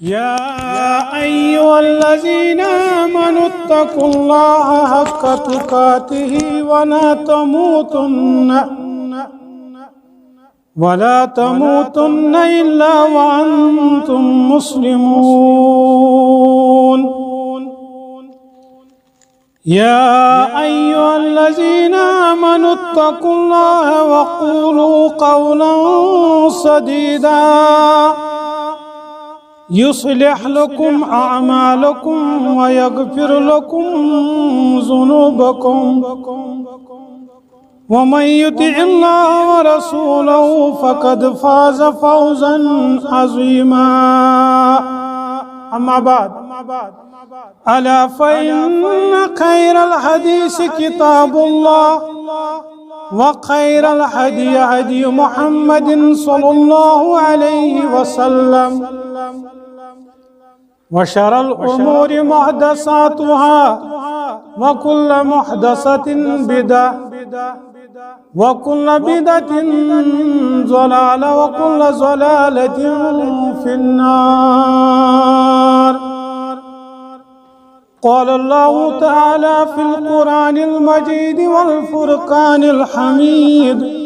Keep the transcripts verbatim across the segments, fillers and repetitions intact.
يا أيها الذين آمنوا اتقوا الله حق تقاته ولا تموتن ولا تموتن إلا وأنتم مسلمون. يا أيها الذين آمنوا اتقوا الله وقولوا قولا سديدا يصلح لكم أعمالكم ويغفر لكم ذنوبكم ومن يطع الله ورسوله فقد فاز فوزا عظيما. أما بعد، ألا فإن خير الحديث كتاب الله وخير الهدي هدي محمد صلى الله عليه وسلم وشر الأمور محدثاتها وكل محدثة بدعة وكل بدعة ضلالة وكل ضلالة في النار. قال الله تعالى في القرآن المجيد والفرقان الحميد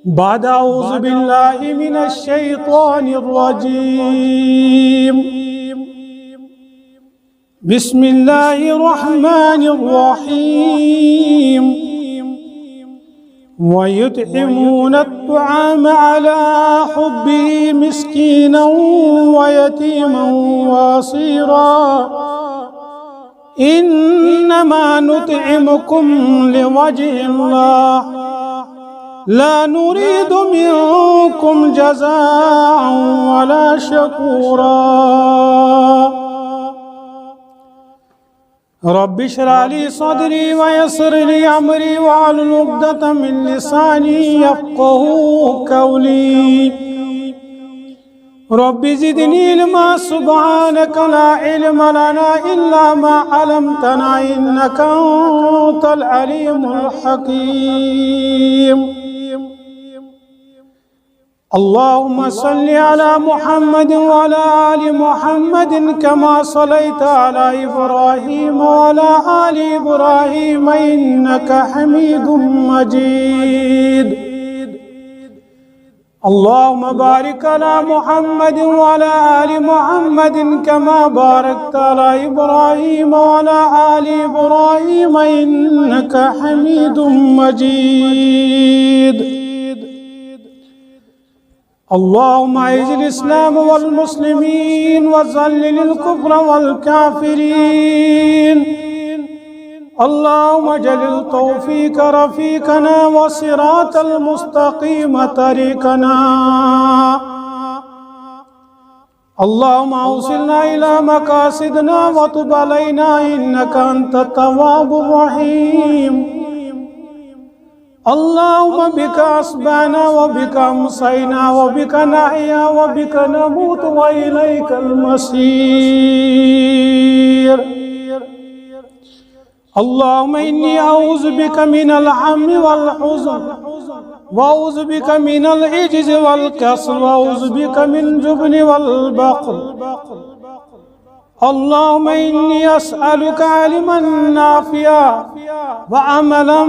بعد أعوذ بالله من الشيطان الرجيم. بسم الله الرحمن الرحيم. ويطعمون الطعام على حبه مسكينا ويتيما وأسيرا. إنما نطعمكم لوجه الله لا نريد منكم جزاء ولا شكورا. رب اشرح لي صدري ويسر لي أمري واحلل عقدة من لساني يفقه قولي. رب زدني علما. سبحانك لا علم لنا إلا ما علمتنا إنك أنت العليم الحكيم. اللهم صل على محمد وعلى آل محمد كما صليت على إبراهيم وعلى آل إبراهيم إنك حميد مجيد. اللهم بارك على محمد وعلى آل محمد كما باركت على إبراهيم وعلى آل إبراهيم إنك حميد مجيد. اللهم أعز الإسلام والمسلمين وذلل الكفر والكافرين. اللهم اجعل التوفيق رفيقنا والصراط المستقيم طريقنا. اللهم أوصلنا إلى مقاصدنا وتب علينا إنك أنت التواب الرحيم. اللهم بك أصبحنا وبك أمسينا وبك نحيا وبك نموت وإليك المصير. اللهم إني أعوذ بك من الهم والحزن، وأعوذ بك من العجز والكسل، وأعوذ بك من الجبن والبخل. اللهم إني أسألك علما نافعا وعملا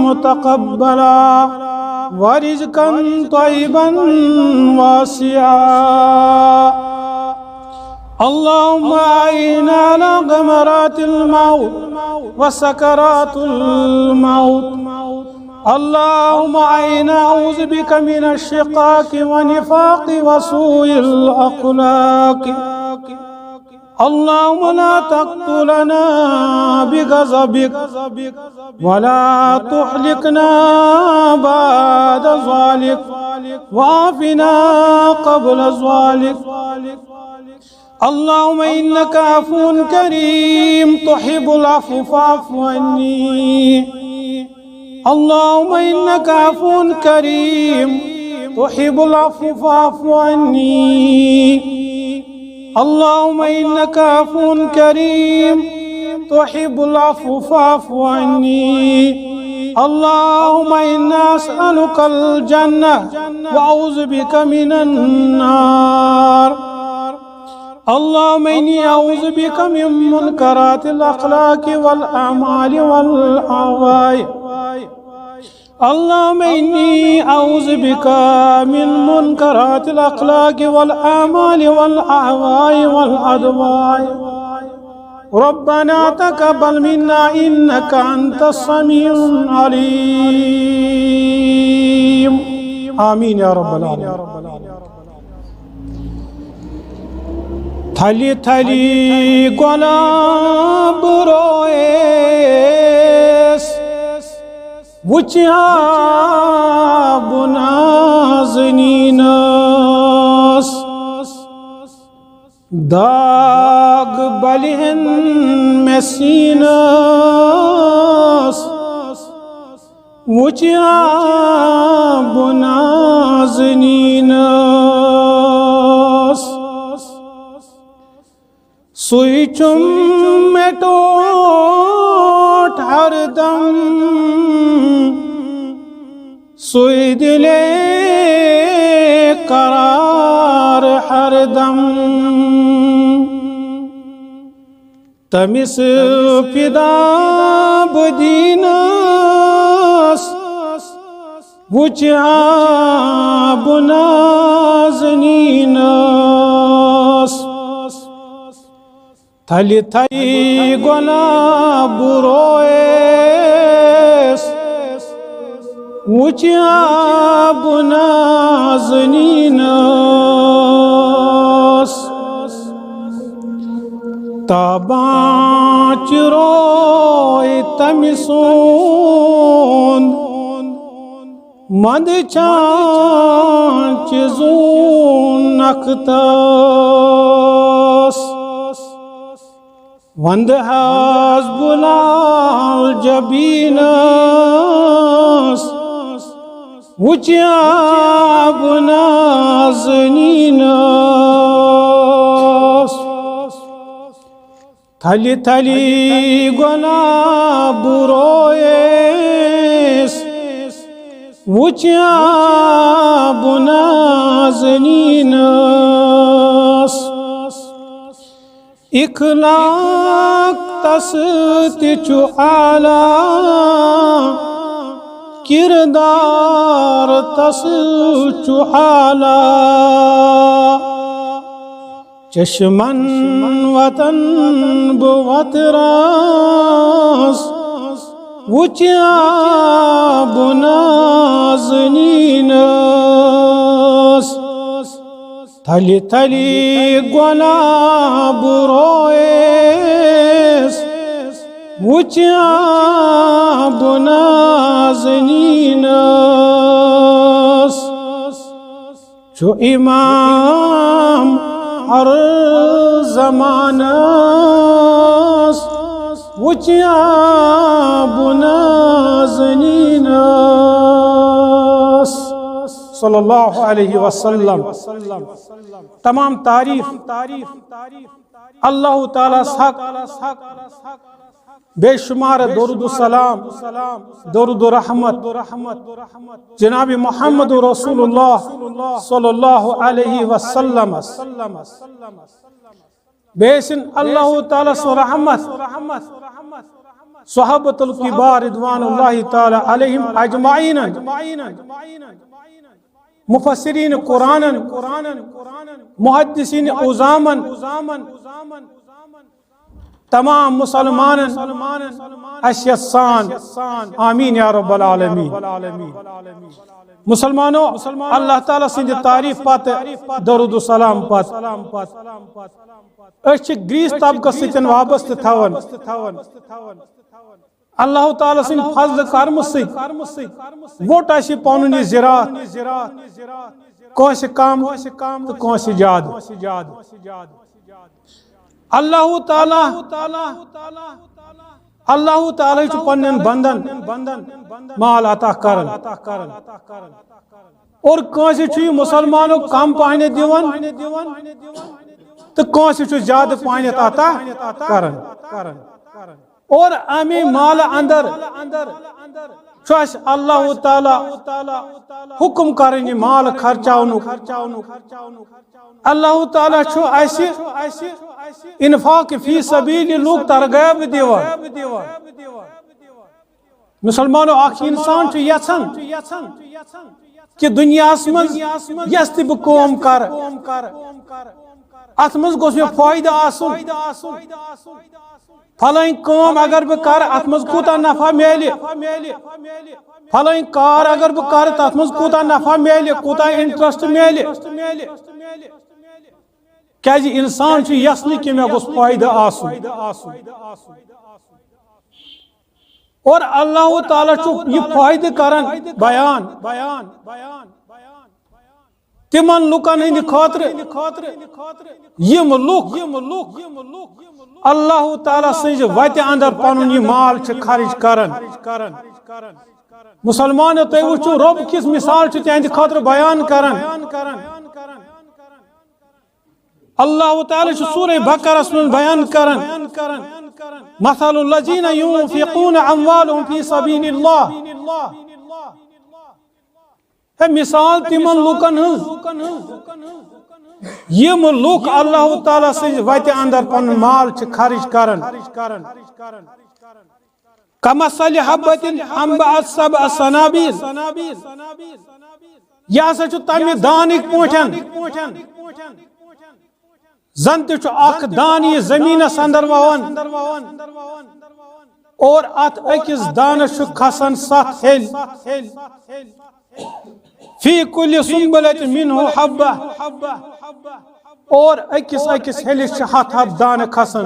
متقبلا ورزقا طيبا واسعا. اللهم أعنا على غمرات الموت وسكرات الموت. اللهم أعنا أعوذ بك من الشقاق والنفاق وسوء الأخلاق. اللهم لا تقتلنا بغضبك ولا تهلكنا بعد ذلك وعافنا قبل ذلك. اللهم إنك عفو كريم تحب العفو فاعف عني. اللهم إنك عفو كريم تحب العفو فاعف عني. اللهم إنك عفو كريم تحب العفو فاعف عني. اللهم إنا أسألك الجنة وأعوذ بك من النار. اللهم إني أعوذ بك من منكرات الأخلاق والأعمال والأهواء. اللهم إني أعوذ بك من منكرات الأخلاق والأعمال والأهواء والأدواء. ربنا تقبل منا إنك أنت السميع العليم. آمين يا رب العالمين. تھلی تھلی گۄلاب رویس، وٕچھِ ہا بہٕ نازنیٖنس۔ داغ بلہِ ہن مےٚ سیٖنس، وٕچھِ ہا بہٕ نازنیٖنس۔ سُے چھُم مےٚ ٹوٹھ ہردم، سُے دِلے قرار ہردم۔ تٔمِس فدا بہٕ دیٖنس، وٕچھِ ہا بہٕ نازنیٖنس۔ تھلہِ تھلہِ گۄلاب رویس، وٕچھِ ہا بہٕ نازنیٖنس۔ تابان چہِ روے تٔمۍ سُنٛد، منٛدچھان چہِ زوٗن نختس۔ وندٕ حظ بہٕ لال جبیٖنس، وٕچھِ ہا بہٕ نازنیٖنس۔ تھلہِ تھلہِ گۄلاب رویس، وٕچھِ ہا بہٕ نازنیٖنس۔ اخلاق تس تہِ چھُ اعلیٰ، کردار تس چھُ اعلیٰ۔ چشمن وطن بہٕ وترس، وٕچھِ ہا بہٕ نازنیٖنس۔ تھلہِ تھلہِ گۄلاب رویس، وٕچھِ ہا بہٕ نازنیٖنس۔ چھُ امام ہر زمانس، وٕچھِ ہا بہٕ نازنیٖنس۔ صلی اللہ علیہ وسلم۔ تمام تعریف اللہ تعالیٰ ہس حق، بے شمار درود و سلام، درود و رحمت جناب محمد رسول اللہ صلی اللہ علیہ وسلم۔ بیٚیہِ ٲسِن اللہ تعالیٰ سٕنٛز رحمت صحابۃ الکبار رضوان اللہ تعالیٰ علیہم اجمعین، مفسرین قرآنن، محدثین عظامن، تمام مسلمانن اسہِ یژھان۔ آمین یا رب العالمین۔ مسلمانو، اللہ تعالیٰ سٕنٛدِ تعریف پتہٕ، درود و سلام پتہٕ، أسۍ چھِ گریس طبقس سۭتۍ وابستہٕ تھاوان۔ اللہ تعالیٰ سٕنٛدِ فضل کرمہٕ سۭتۍ ووٚٹ اَسہِ پنُن یہِ زِراعت، کٲنٛسہِ کم تہٕ کٲنٛسہِ زیادٕ۔ اللہ تعالیٰ، اللہ تعالیٰ چھُ پننٮ۪ن بندن مال عطا کران۔ اور کٲنٛسہِ چھُ یہِ مسلمانو کم پہنتھ دِوان تہٕ کٲنٛسہِ چھُ زیادٕ پہنتھ عطا کران۔ اور امی مال اندر چھُ اَسہِ اللہ تعالیٰ حکم کران یہِ مال خرچاونُک۔ اللہ تعالیٰ چھُ اَسہِ انفاق فی سبیل لوگ ترغیب دِوان۔ مسلمانو، اکھ انسان چھُ یژھان کہ دنیاہس منٛز یۄس تہِ بہٕ کٲم کرٕ، اتھ منٛز گوٚژھ مےٚ فٲیدٕ آسُن۔ فلٲنۍ کٲم اگر بہٕ کرٕ، اتھ منٛز کوٗتاہ نفع میلہِ؟ فلٲنۍ کار اگر بہٕ کرٕ، تتھ منٛز کوٗتاہ نفع میلہِ، کوٗتاہ انٹرسٹ میلہِ؟ کیازِ انسان چھُ یژھان کہِ مےٚ گوٚژھ فٲیدٕ آسُن۔ اور اللہ تعالیٰ چھُ یہِ فٲیدٕ کران بیان۔ تِمن لُکن ہٕنٛدِ خٲطرٕ، یِم لُکھ اللہ تعالیٰ سٕنٛزِ وتہِ اندر پنُن یہِ مال چھِ خرٕچ کران۔ مسلمانو، تُہۍ وٕچھِو، رۄب کِژھ مثال چھِ تِہنٛدِ خٲطرٕ بیان کران۔ اللہ تعالیٰ چھُ سورہ بقرس منٛز بیان کران، مثل الذین ينفقون اموالهم في سبيل الله۔ ہے، مثال تِمن لُکن ہٕنٛز، یِم لُکھ اللہ تعالیٰ سٕنٛزِ وتہِ اندر پنُن مال چھِ خرٕچ کران۔ کمثل حبة أنبتت سبع سنابل۔ یہِ ہسا چھُ تمہِ دانٕکۍ پٲٹھۍ، زن تہِ چھُ اکھ دانہٕ یہِ زٔمیٖنس اندر ووان، اور اتھ أکِس دانس چھُ کھسان ستھ ہیٚلۍ۔ فی کل سنبلۃ منہ حبہ، اور أکِس أکِس ہیٚلِس چھِ ہتھ ہتھ دانہٕ کھسان۔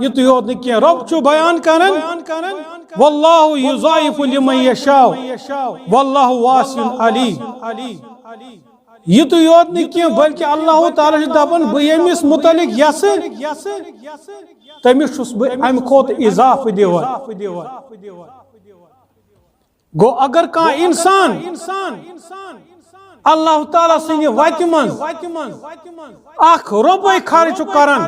یُتُے یوت نہٕ کینٛہہ، رۄب چھُ بیان کران، واللہ یضاعف لمن یشاء، واللہ واسع علیم۔ یُتُے یوت نہٕ کینٛہہ، بلکہِ اللہ تعالیٰ چھُ دپان، بہٕ ییٚمِس متعلق یژھٕ، تٔمِس چھُس بہٕ امہِ کھۄتہٕ اضافہٕ دِوان۔ گوٚو، اگر کانٛہہ انسان اللہ تعالیٰ سٕنٛدِ وتہِ منٛز اکھ رۄپے خرٕچ چھُ کران،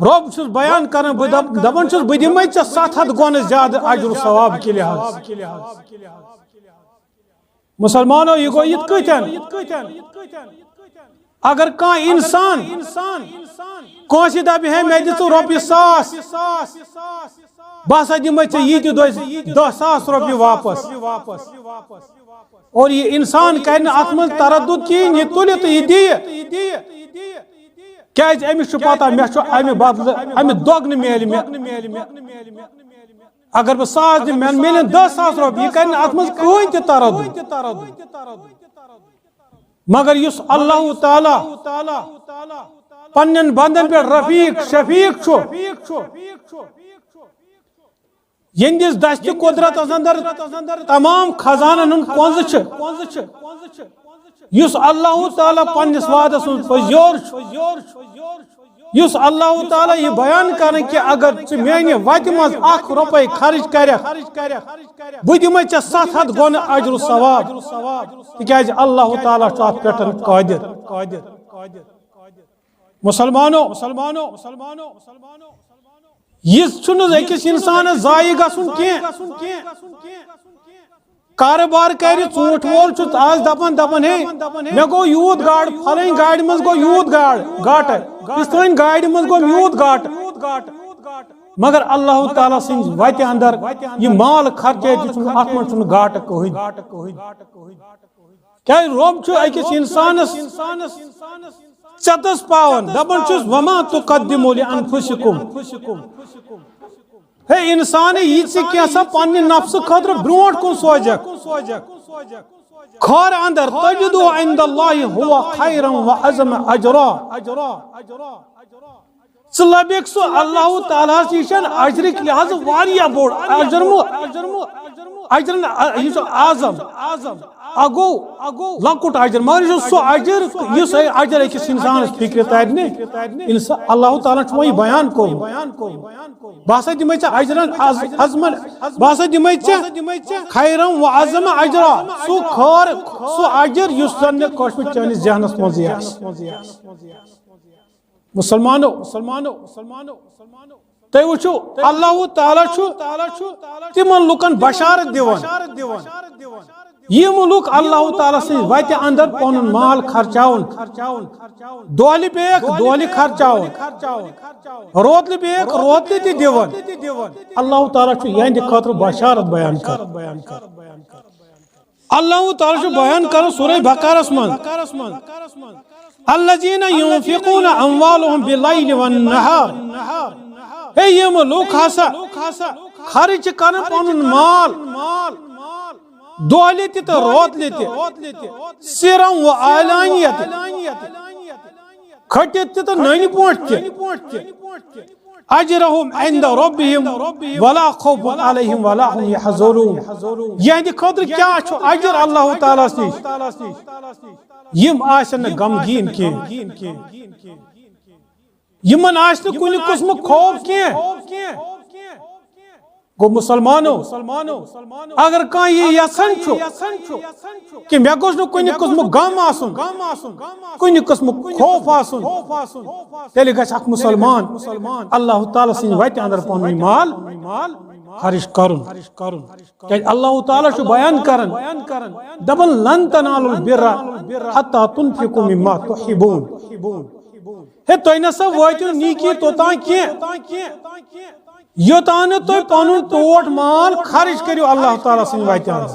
رۄب چھُس بیان کران، بہٕ دپ-، دپان چھُس، بہٕ دِمے ژےٚ ستھ ہتھ گۄنہٕ زیادٕ اجر و ثواب کہِ لحاظ۔ مسلمانو، یہِ گوٚو یِتھ کٔٹھۍ، اگر کانٛہہ انسان کٲنٛسہِ دپہِ ہے، مےٚ دِ ژٕ رۄپیہِ ساس، بہٕ ہسا دِمے ژےٚ یہِ تہِ دۄہ دہ ساس رۄپیہِ واپس۔ اور یہِ انسان کرِ نہٕ اتھ منٛز تردد کِہیٖنۍ، یہِ تُلہِ تہٕ یہِ دِیہِ۔ کیازِ أمِس چھُ پتہ، مےٚ چھُ امہِ بدلہٕ، امہِ دۄگنہٕ میلہِ مےٚ۔ اگر بہٕ ساس دِمہٕ، مےٚ میلن دہ ساس رۄپیہِ، یہِ کرِ نہٕ اتھ منٛز کٕہٕنۍ تہِ تردد۔ مگر یُس اللہ تعالیٰ پننٮ۪ن بندن پٮ۪ٹھ رفیق شفیق چھُ، یِہنٛدِس دستِ قدرتس اندر تمام خزانن ہُنٛد کنزٕ چھِ، یُس اللہ تعالیٰ پننِس وعدس منٛز پٔزیور چھُ، یُس اللہ تعالیٰ یہِ بیان کران کہِ اگر ژٕ میانہِ وتہِ منٛز اکھ رۄپے خرٕچ کرکھ، بہٕ دِمے ژےٚ ستھ ہتھ گۄنہٕ اجر و ثواب، تِکیازِ اللہ تعالیٰ چھُ اتھ پٮ۪ٹھ قٲدر۔ مسلمانو، یہِ چھُنہٕ أکِس انسانس ضایع گژھُن کینٛہہ۔ کارٕبار کرِ، ژوٗنٛٹھۍ وول چھُ آز دپان، دپان، ہے، مےٚ گوٚو یوٗت گاٹہٕ، فلٲنۍ گاڑِ منٛز گوٚو یوٗت گاڑٕ، گاٹہٕ، فلٲنۍ گاڑِ منٛز گوٚو یوٗت گاٹہٕ۔ مگر اللہ تعالیٰ سٕنٛزِ وتہِ اندر یہِ مال خرچٲوِتھ چھُنہٕ، اتھ منٛز چھُنہٕ گاٹہٕ کٕہٕنۍ۔ کیازِ رۄب چھُ أکِس انسانس ژٮ۪تس پاوان، دپان چھُس، وما تقدموا لانفسکم۔ ہے انسان، یہِ ژٕ کینٛژھا پننہِ نفسہٕ خٲطرٕ برونٛٹھ کُن سوزکھ، خٲر اندر، تجدوا عند اللہ هو خیرا واعظم اجرا۔ ژٕ لبکھ سُہ اللہ تعالیٰ ہس نِش اجرٕکۍ لحاظہٕ واریاہ بوٚڑ اجر مو-، اجرن، یہِ چھُ اعظم۔ اکھ گوٚو لۄکُٹ اجر، مگر یہِ چھُ سُہ اجر، یُس اجر أکِس انسانس فکرِ ترِ نہٕ۔ انسان، اللہ تعالیٰ ہن چھُ وۄنۍ یہِ بیان کوٚرمُت۔ بہٕ ہسا دِمے ژےٚ اجرن عظ-، عظمن، بہٕ ہسا دِمے ژےٚ خیرن و عظم اجرا۔ سُہ خٲر، سُہ اجر یُس زن نہٕ کٲنٛسہِ چٲنِس ذہنس منٛزٕے آسہِ۔ مسلمانو، تُہۍ وٕچھِو، اللہ تعالیٰ چھُ تِمن لُکن بشارت دِوان۔ یِم لُکھ اللہ تعالیٰ سٕنٛزِ وتہِ اندر پنُن مال خرچاوُن، دۄہلہِ بیگ دۄہلہِ خرچاوُن، روتلہِ بیگ روتلہِ تہِ دِوان، اللہ تعالیٰ چھُ یِہنٛدِ خٲطرٕ بشارت بیان کران۔ اللہ تعالیٰ چھُ بیان کران سورہ بقرس منٛز، الذین ینفقون اموالہم باللیل والنہار۔ ہے، یِم لُکھ ہسا خرچ چھِ کران پنُن مال دۄہلہِ تہِ تہٕ روتلہِ تہِ، سرا و علانیہ، کھٔٹِتھ تہِ تہٕ نٔنۍ پٲٹھۍ تہِ۔ اجرہم عند ربہم ولا خوف علیہم ولا هم یحزنون۔ یہنٛدِ خٲطرٕ کیٛاہ چھُ اجر اللہ تعالیٰ ہس نِش؟ یِم آسن نہٕ غمگیٖن کینٛہہ۔ یِمن آسہِ نہٕ کُنہِ قٕسمُک خوف کینٛہہ۔ گوٚو مسلمانو، اگر کانٛہہ یہِ یژھان چھُ کہِ مےٚ گوٚژھ نہٕ کُنہِ قٕسمُک غم آسُن، کُنہِ قٕسمُک خوف آسُن، تیٚلہِ گژھِ اکھ مسلمان اللہ تعالیٰ سٕنٛدِ وتہِ اندر پنُن مال خرٕچ کرُن۔ کیازِ اللہ تعالیٰ چھُ بیان کران، دپان، لن تنالوا البر حتى تنفقوا مما تحبون۔ ہے، تُہۍ نسا وٲتِو نیٖکی توٚتام کینٛہہ، یوٚتام نہٕ تُہۍ پنُن ٹوٹھ مال خرٕچ کٔرِو اللہ تعالیٰ سٕنٛدِ وتہِ اندر۔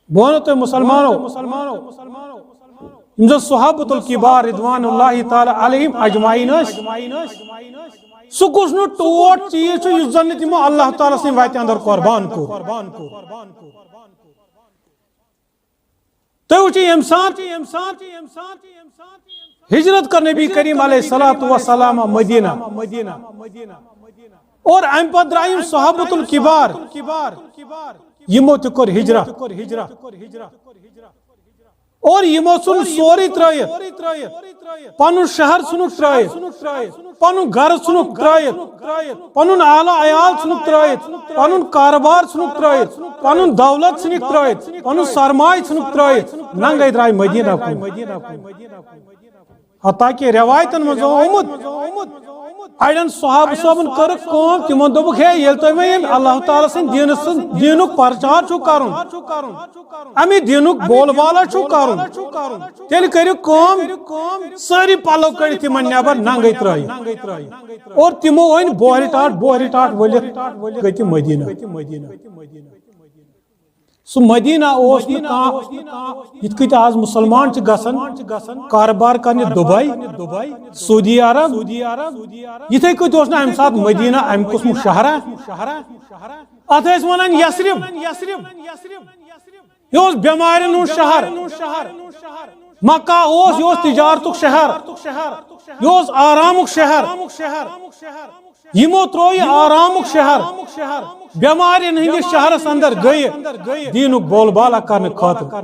بہٕ ونو تۄہہِ مسلمانو، یِم زن صحابۃ الکبار رضوان اللہ تعالیٰ علیہم اجمعین ٲسۍ، سُہ کُس نہٕ ٹوٹھ چیٖز چھُ یُس زن نہٕ تِمو اللہ تعالیٰ سٕنٛدِ وتہِ اندر قربان کوٚر؟ تُہۍ وٕچھِو، ییٚمہِ ساتہٕ ہجرت کٔر نبی کریم علیہ الصلوۃ والسلام مدینہ، اور امہِ پتہٕ درٛاے یِم صحابۃ الکبار، یِمو تہِ کوٚر ہجرت۔ اور یِمو ژھُن سورُے ترٲیِتھ، پنُن شہر ژھُنُکھ ترٲیِتھ، پنُن گرٕ ژھُنُکھ ترٲیِتھ، پنُن اہل عیال ژھُنُکھ ترٲیِتھ، پنُن کارٕبار ژھُنُکھ ترٲیِتھ، پنُن دولت ژھُنُکھ ترٲیِتھ، پنُن سرمایہِ ژھُنُکھ ترٲیِتھ، ننگے درٛاے مدینہ کُن۔ حتیٰ کہ روایتن منٛز اوس آمُت، اڑٮ۪ن صحابہٕ صٲبن کٔرٕکھ کٲم، تِمن دوٚپُکھ، ہے، ییٚلہِ تۄہہِ مےٚ ییٚمہِ اللہ تعالیٰ سٕنٛدِ دیٖنہٕ سٕنٛدِ دیٖنُک پرچار چھُو کرُن، اَمہِ دیٖنُک بول بالا چھُو کرُن، تیٚلہِ کٔرِو کٲم، سٲری پلو کٔڑِتھ یِمن نٮ۪بر ننگے ترٲیِتھ۔ اور تِمو أنۍ بوہرِ ٹاٹھ، بوہرِ ٹاٹھ ؤلِتھ گٔے تِم مدینہ۔ سُہ مدینہ اوس نہٕ کانٛہہ، یِتھ کٔنۍ آز مسلمان چھِ گژھان کارٕبار کرنہِ دبے، سعودی عرب، یِتھے کٔنۍ اوس نہٕ امہِ ساتہٕ مدینہ امہِ قٕسمُک شہرا۔ اتھ ٲسۍ ونان یثرب۔ یہِ اوس بٮ۪مارٮ۪ن ہُنٛد شہر۔ مکہ اوس، یہِ اوس تجارتُک شہر، یہِ اوس آرامُک شہر۔ یِمو ترٛوو یہِ آرامُک شہر، بٮ۪مارٮ۪ن ہٕنٛدِس شہرس اندر گٔیہِ دیٖنُک بول بالا کرنہٕ خٲطرٕ،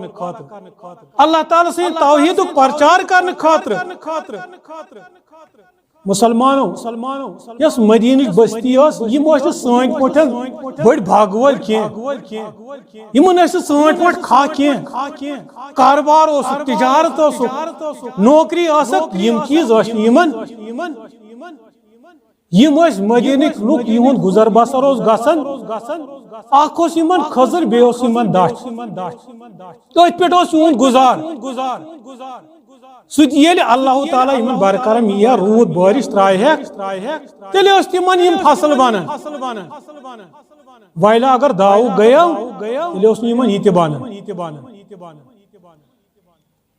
اللہ تعالیٰ سٕنٛدِ توحیٖدُک پرچار کرنہٕ خٲطرٕ۔ مسلمانو، یۄس مدیٖنٕچ بستی ٲس، یِم ٲسۍ نہٕ سٲنۍ پٲٹھۍ بٔڑۍ باغہٕ وٲلۍ کینٛہہ، یِمن ٲسۍ نہٕ سٲنۍ پٲٹھۍ کھاہ کینٛہہ، کارٕبار اوسُکھ، تجارت اوسُکھ، نوکری ٲسٕکھ، یِم چیٖز ٲسۍ نہٕ یِمن۔ یِم ٲسۍ مدیٖنٕکۍ لُکھ، یِہُنٛد گُزر بسر اوس گژھان۔ اکھ اوس یِمن کھٔزٕر، بیٚیہِ اوس یِمن دَچھ۔ تٔتھۍ پٮ۪ٹھ اوس یِہُنٛد گُزار۔ سُہ تہِ ییٚلہِ اللہ تعالیٰ یِمن برکرم یِیہِ ہا، روٗد بٲرِش ترٛایہِ ہا، تیٚلہِ ٲسۍ تِمن یِم فصل بنان۔ ویلہ اگر داوُک گٔیو، تیٚلہِ اوس نہٕ یِمن یہِ تہِ بنان۔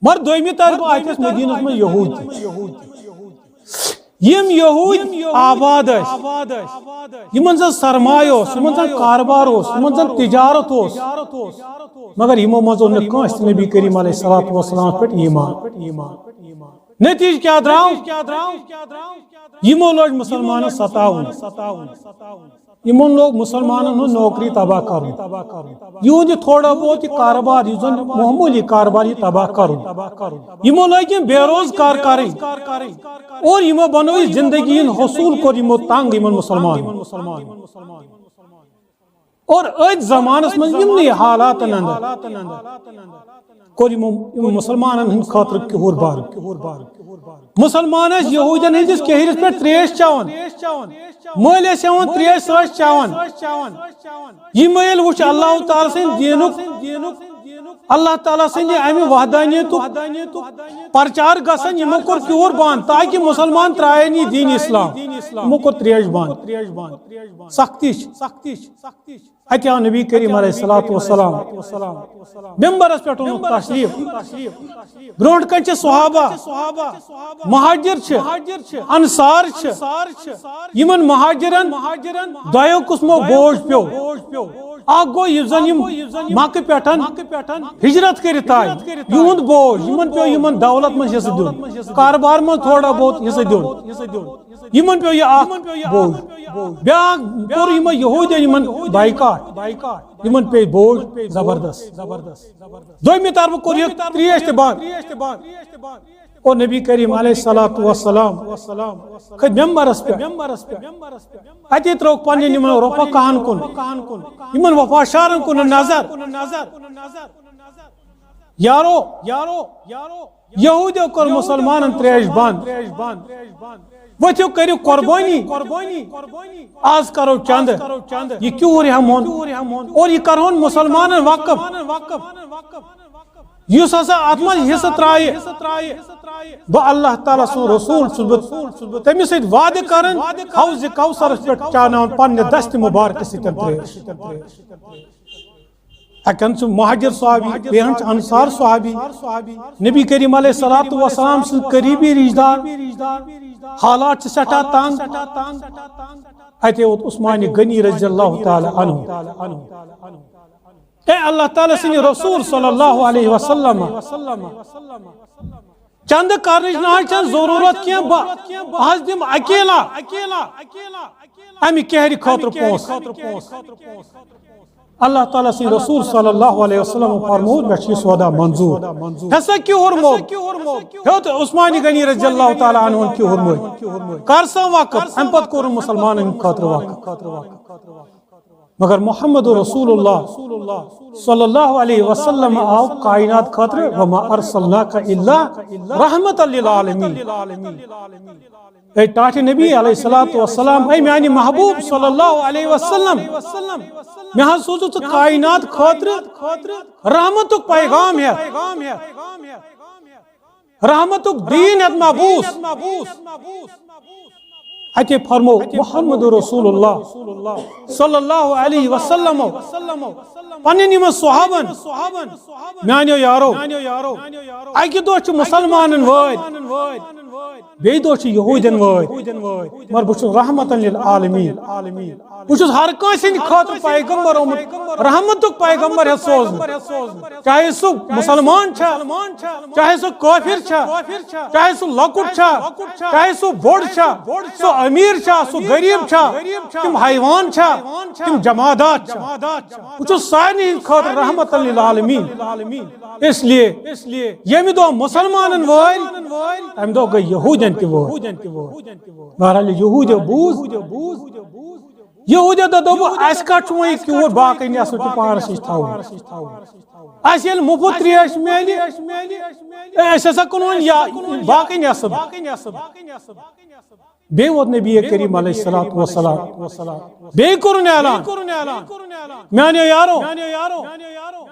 مگر دوٚیمہِ طرفہٕ اتہِ ٲسۍ مدیٖنس منٛز یہوٗد تہِ۔ یِم یہوٗدۍ آباد ٲسۍ، یِمن زن سرمایہ اوس، یِمن زن کارٕبار اوس، یِمن زن تجارت اوس، مگر یِمو منٛز اوس نہٕ کٲنٛسہِ تہِ نبی کریم علیہ الصلوۃ والسلامس پٮ۪ٹھ ایمان۔ نتیجہ کیٛاہ درٛاو؟ یِمو لٲج مسلمانن ستاوُن۔ یِمن لوگ مسلمانن ہٕنٛز نوکری تباہ کرُن۔ یِہُنٛد یہِ تھوڑا بہت یہِ کارٕبار، یُس زن معموٗلی کارٕبار، یہِ تباہ کرُن۔ یِمو لٲگۍ یِم بے روزگار کرٕنۍ۔ اور یِمو بنٲو یہِ زندگی ہُنٛد حصوٗل، کوٚر یِمو تنگ یِمن مسلمانن۔ اور أتھۍ زمانس منٛز یِمنٕے حالاتن اندر کوٚر یِمو، یِمو مُسلمانن ہٕنٛدِ خٲطرٕ کِہُر بنٛد۔ مُسلمان ٲسۍ یہوٗدٮ۪ن ہٕنٛدِس کِہرِس پٮ۪ٹھ ترٛیش چٮ۪وان، مٔلۍ ٲسۍ ہٮ۪وان ترٛیش، سُہ ٲسۍ چٮ۪وان۔ یہِ مٔلۍ وٕچھ اللہ تعالیٰ سٕنٛدِ دیٖنُک، اللہ تعالیٰ سٕنٛدِ اَمہِ وحدانیتُک پرچار گژھان، یِمو کوٚر کِہُر بنٛد تاکہِ مُسلمان ترٛایَن یہِ دیٖن اسلام۔ یِمو کوٚر ترٛیش بنٛد۔ سختی چھِ۔ اَتہِ آو نبی کریم علیہ الصلوۃ والسلام ممبرس پٮ۪ٹھ اوٚنُکھ تشریف۔ برونٛٹھ کنہِ چھِ صحابہ، مہاجر چھِ، انصار چھِ۔ یِمن مہاجرن دۄیو قٕسمو بوج پیوٚو۔ اکھ گوٚو یُس زن یِم مکہٕ پٮ۪ٹھ ہجرت کٔرِتھ آے، یِہُنٛد بوج، یِمن پیوٚو یِمن دولت منٛز حصہٕ دیُن، کارٕبار منٛز تھوڑا بہت حصہٕ دیُن۔ یِمن پیوٚو یہِ اکھ بوج۔ بیٛاکھ کوٚر یِمو یہوٗدیو یِمن بایکاٹ۔ یِمن پیٚیہِ بوج زبردست۔ دوٚیمہِ طرفہٕ کوٚر یہِ ترٛیش تہِ بنٛد۔ اور نبی کریم علیہ الصلوۃ والسلام کھٔتۍ ممبرس پٮ۪ٹھ۔ اتی ترٛووُکھ پننٮ۪ن یِمن رفقاہن کُن، یِمن وفاشارن کُن نظر۔ یارو، یہوٗدیو کوٚر مُسلمانن ترٛیش بنٛد۔ ؤتھِو کٔرِو قۄربٲنی، آز کرو چندٕ، یہِ کیوٗر ہٮ۪مہون اور یہِ کرہون مُسلمانن وقف۔ یُس ہسا اتھ منٛز حصہٕ ترٛایہِ، بہٕ اللہ تعالیٰ سُنٛد رسول چھُس، بہٕ تٔمِس سۭتۍ وعدٕ کران، حوض کوثرس پٮ۪ٹھ چاناوان پننہِ دستِ مبارکہٕ سۭتۍ ترٛیش۔ اکن چھُ مہاجر صحابی، بیٚہن چھُ انصار صحابی، نبی کریم علیہ الصلوۃ والسلام سٕنٛدۍ قریبی رشتہٕ دار، حالات چھِ سٮ۪ٹھاہ تنگ۔ اتے ووت عثمان غنی رضی اللہ تعالیٰ عنہ۔ اے اللہ تعالیٰ سٕنٛدِ رسول صلی اللہ علیہ وسلم، چندٕ کرنٕچ نہ حظ چھنہٕ ضروٗرت کینٛہہ، بہٕ حظ دِمہٕ اکیلا امہِ کہرِ خٲطرٕ پونٛسہٕ۔ اللہ تعالیٰ سٕنٛدِ رسول صلی اللہ علیہ وسلم فرموو، مےٚ چھُ یہِ سودا منظوٗر۔ ہسا کیُہُر موٚل ہیوٚت عثمان غنی رضی اللہ تعالیٰ عنہ کیُہُر موٚل۔ کر سا وقف، امہِ پتہٕ کوٚرُن مُسلمانن ہٕنٛدِ خٲطرٕ وقف۔ مگر محمد رسول اللہ صلی اللہ علیہ وسلم آو کائنات خٲطرٕ، وما ارسلناک الا رحمت للعالمین۔ اے ٹاٹھہِ نبی علیہ الصلوۃ والسلام، اے میانہِ محبوب صلی اللہ علیہ وسلم، مےٚ حظ سوٗزُتھ ژٕ کائنات خٲطرٕ رحمتُک پیغام ہٮ۪تھ، رحمتُک دیٖن ہٮ۪تھ مبعوث۔ اتے فرمو محمد رسول اللہ صلی اللہ علیہ وسلم پننٮ۪ن یِمن صحابن، میانیو یارو، اکہِ دۄہ چھِ مُسلمانن وٲرۍ، بیٚیہِ دۄہ چھِ یہوٗدٮ۪ن وٲرۍ، مگر بہٕ چھُس رحمتن للعالمین۔ بہٕ چھُس ہر کٲنٛسہِ ہٕنٛدِ خٲطرٕ پیغمبر آمُت، رحمتُک پیغمبر ہٮ۪تھ سوزنہٕ۔ چاہے سُہ مُسلمان چھا، چاہے سُہ کٲفِر چھا، چاہے سُہ لۄکُٹ چھا، چاہے سُہ بوٚڑ چھا، سُہ أمیٖر چھا، سُہ غریٖب چھا، تِم حیوان چھا، تِم جمادات چھا، بہٕ چھُس سارنٕے ہٕنٛدِ خٲطرٕ رحمتن للعالمین۔ اس لیے ییٚمہِ دۄہ مُسلمانن وٲرۍ، تمہِ دۄہ گٔے یہوٗدٮ۪ن تہِ وٲرۍ۔ بہرحال، یہوٗدیو بوٗز، یہوٗدیو دوٚپ، اَسہِ کَتھ چھُ وۄنۍ یہِ کیوٗر باقٕے نٮ۪صٕف تہِ پانَس نِش تھاوُن؟ اَسہِ ییٚلہِ مُفت ترٛیش میلہِ، أسۍ ہسا کٕنون یا باقٕے نٮ۪صٕف۔ بیٚیہِ ووت نبی کریم علیہ الصلوۃ والسلام، بیٚیہِ کوٚرُن اعلان، میانیو یارو،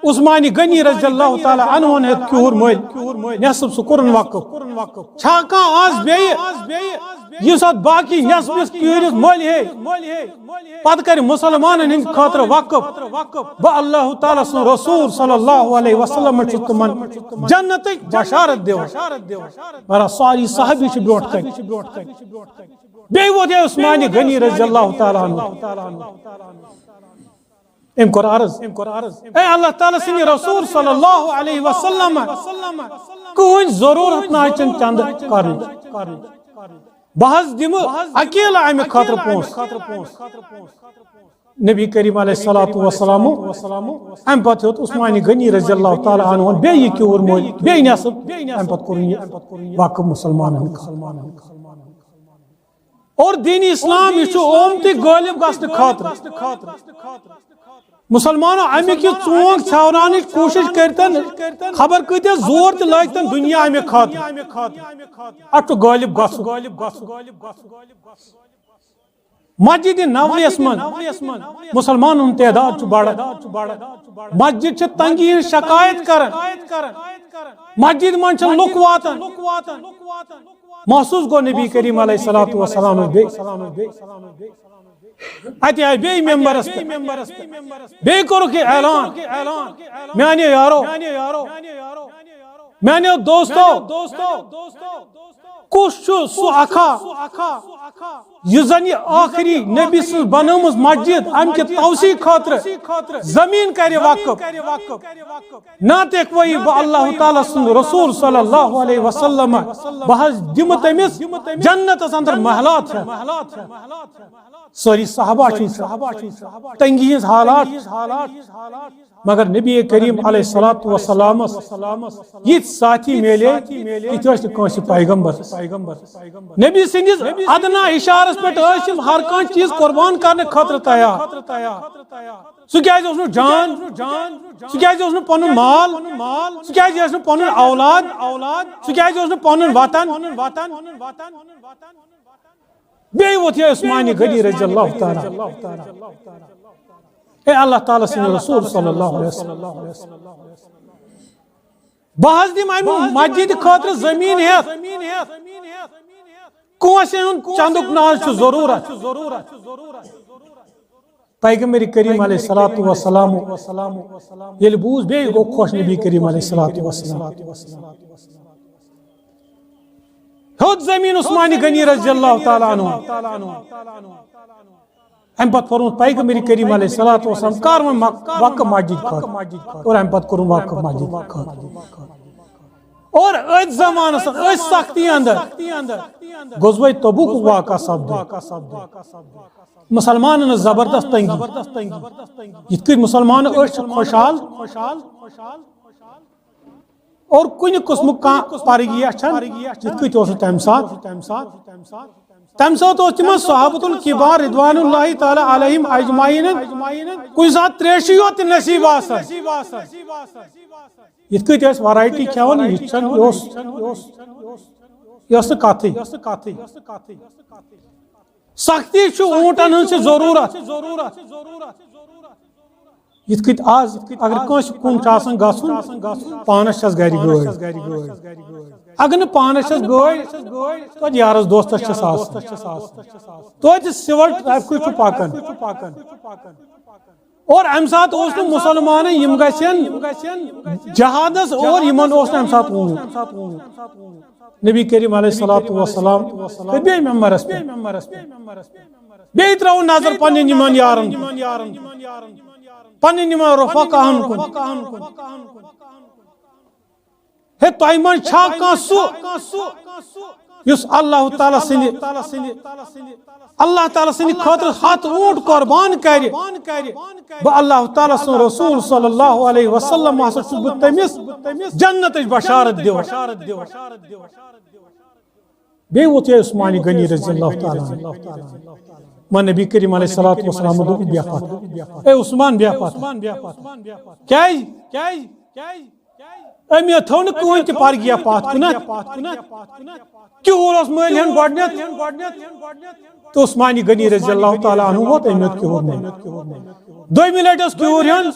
عثمان غنی رضی اللہ تعالیٰ عنہ ہن ہیوٚت کیوٗر مٔلۍ، نٮ۪صٕف سُہ کوٚرُن وقف۔ چھا کانٛہہ آز بیٚیہِ یُس اتھ باقی نٮ۪صفس کیوٗرِس مٔلۍ ہے، پتہٕ کرِ مُسلمانن ہٕنٛدِ خٲطرٕ وقف؟ بہٕ اللہ تعالیٰ سُنٛد رسول صلی اللہ علیہ وسلم چھُس تِمن جنتٕچ بشارت دِوان۔ مگر ساری صحابی چھِ برونٛٹھ کنہِ۔ بیٚیہِ ووت یہِ عثمان غنی رضی اللہ تعالیٰ عنہ۔ أمۍ کوٚر عرض، اے اللہ تعالیٰ سٕنٛدِ رسول صلی اللہ علیہ وسلم، کٕہٕنۍ ضروٗرت نہ حظ چھَنہٕ چندٕ کرنٕچ۔ بہٕ حظ دِمہٕ اکیلا اَمہِ خٲطرٕ پونٛسہٕ۔ نبی کریم علیہ الصلوۃ والسلام، اَمہِ پتہٕ ہیوٚت عثمان غنی رضی اللہ تعالیٰ عنہ بیٚیہِ یہِ کیوٗر مٔلۍ، بیٚیہِ نٮ۪صٕف، اَمہِ پتہٕ کوٚرُن یہِ وقف مُسلمانن خٲطرٕ۔ اور دین اسلام یہِ چھُ آمتُے غٲلب گژھنہٕ خٲطرٕ۔ مسلمانو، امیُک یہِ ژونگ ژھیوناونٕچ کوٗشش کٔرتن، خبر کۭتیاہ زور تہِ لٲگتن دُنیا امہِ خٲطرٕ، اتھ چھُ غٲلب گژھُن۔ مسجد نبویس منٛز مسلمانن ہُنٛد تعداد چھُ بڑان، مسجد چھِ تنگی ہٕنٛز شکایت کران، مسجد منٛز چھِ لُکھ واتان۔ محسوس گوٚو نبی کریم علیہ الصلوۃ والسلام بیٚیہِ۔ اتہِ آیہِ بیٚیہِ ممبرس پٮ۪ٹھ۔ بیٚیہِ کوٚرُکھ یہِ اعلان، میانیو یارو، میانیو دوستو، کُس چھُ سُہ اکھا یُس زن یہِ ٲخری نبی سٕنٛز بنٲومٕژ مسجد امہِ کہِ توسیع خٲطرٕ زٔمیٖن کرِ وقف؟ نہ تہِ ہیٚکوے بہٕ اللہ تعالیٰ سُنٛد رسول صلی اللہ علیہ وسلم، بہٕ حظ دِمہٕ تٔمِس جنتس اندر محلات ہٮ۪تھ۔ سٲری صحابہ چھِ وٕچھان تنگی ہٕنٛز حالات، مگر نبی کریم علیہ الصلوۃ والسلامس یِتھۍ ساتھی میلے، تِتھۍ ٲسۍ نہٕ کٲنٛسہِ پیغمبرس۔ نبی سٕنٛدِس ادنا اشارس پٮ۪ٹھ ٲسۍ یِم ہر کانٛہہ چیٖز قربان کرنہٕ خٲطرٕ تیار۔ سُہ کیازِ اوس نہٕ جان؟ سُہ کیازِ اوس نہٕ پنُن مال؟ سُہ کیازِ اوس نہٕ پنُن اولاد؟ سُہ کیازِ اوس نہٕ پنُن وطن؟ بیٚیہِ ووٚتھ یہِ عثمان غنی رضی اللہ تعالیٰ۔ اے اللہ تعالیٰ سٕنٛدِ رسول صلی اللہ علیہ وسلم، بہٕ حظ دِمہٕ اَمہِ مسجد خٲطرٕ زٔمیٖن ہٮ۪تھ۔ کٲنٛسہِ ہُنٛد چندُک نہ حظ چھُ ضروٗرت۔ پیغمبر کریم علیہ الصلوۃ والسلام ییٚلہِ بوٗز، بیٚیہِ گوٚو خۄش نبی کریم علیہ الصلوۃ والسلام۔ ہیوٚت زٔمیٖن عثمان غنی رضی اللہ تعالیٰ عنہ۔ اَمہِ پتہٕ فرموو پیغمبر کریم علیہ الصلوۃ والسلام، کر وۄنۍ مک-، وقف مسجد خٲطرٕ۔ اور اَمہِ پتہٕ کوٚرُن وقف مسجد خٲطرٕ۔ اور أتھۍ زمانس، أتھۍ سختی اندر غزوہ تبوک واقعہ سپدو۔ مسلمانن ٲس زبردست تنگی۔ یِتھ کٔنۍ مسلمان أسۍ چھِ خۄشحال، اور کُنہِ قٕسمُک کانٛہہ پرگیہ چھَنہٕ، یِتھ کٔنۍ اوس نہٕ تَمہِ ساتہٕ۔ تَمہِ ساتہٕ اوس تِمن صحابۃ الکبار رضوان اللہ تعالیٰ علیہم اجمعین کُنہِ ساتہٕ تریشی یوت تہِ نصیب آسان۔ یِتھ کٔنۍ ٲسۍ ورایٹی کھٮ۪وان، یہِ چھَنہٕ، یہِ اوس، یہِ ٲس نہٕ کتھٕے۔ سختی چھُ اوٗنٹن ہٕنٛز چھِ ضروٗرت۔ یِتھ کٔنۍ آز اگر کٲنٛسہِ کُن چھُ آسان گژھُن، پانس چھس گرِ گٲڑۍ۔ اگر نہٕ پانس چھس گٲڑۍ، توتہِ یارس دوستس چھس آسان۔ توتہِ سول ٹریفکٕے چھُ پکان۔ اور امہِ ساتہٕ اوس نہٕ مسلمانن یِم گژھن جہادس، اور یِمن اوس نہٕ امہِ ساتہٕ اوٗنٹ۔ نبی کریم علیہ الصلوۃ والسلام تہٕ بیٚیہِ ممبرس پٮ۪ٹھ۔ بیٚیہِ ترٛٲوٕن نظر پننٮ۪ن یِمن یارن، پننٮ۪ن یِمن رفقاہن کُن۔ ہے، تۄہہِ منٛز چھا کانٛہہ سُہ یُس اللہ تعالیٰ سٕنٛدِ، اللہ تعالیٰ سٕنٛدِ خٲطرٕ ہتھ اوٗنٹ قربان کرِ؟ بہٕ اللہ تعالیٰ سُنٛد رسول صلی اللہ علیہ وسلم ہسا چھُس بہٕ تٔمِس جنتٕچ بشارت دِوان۔ بیٚیہِ ووٚتھ یہِ عثمان غنی رضی اللہ تعالیٰ عنہ۔ وۄنۍ نبی کریم علیہ الصلوۃ والسلام دوٚپ، "بیٚہہ پتھ۔ اے عثمان، بیٚہہ پتھ۔" کیٛازِ؟ أمۍ تھٲو نہٕ کٕہٕنۍ تہِ پرگیہ پتھ کُنتھ۔ کیوٗر اوس مٔلۍ ہن گۄڈٕنیتھ، تہٕ عثمان غنی رضی اللہ تعالیٰ عنہ ووت، أمۍ ہیوٚت کیوٗر مٔلۍ۔ دوٚیمہِ لٹہِ اوس کیوٗر ہن،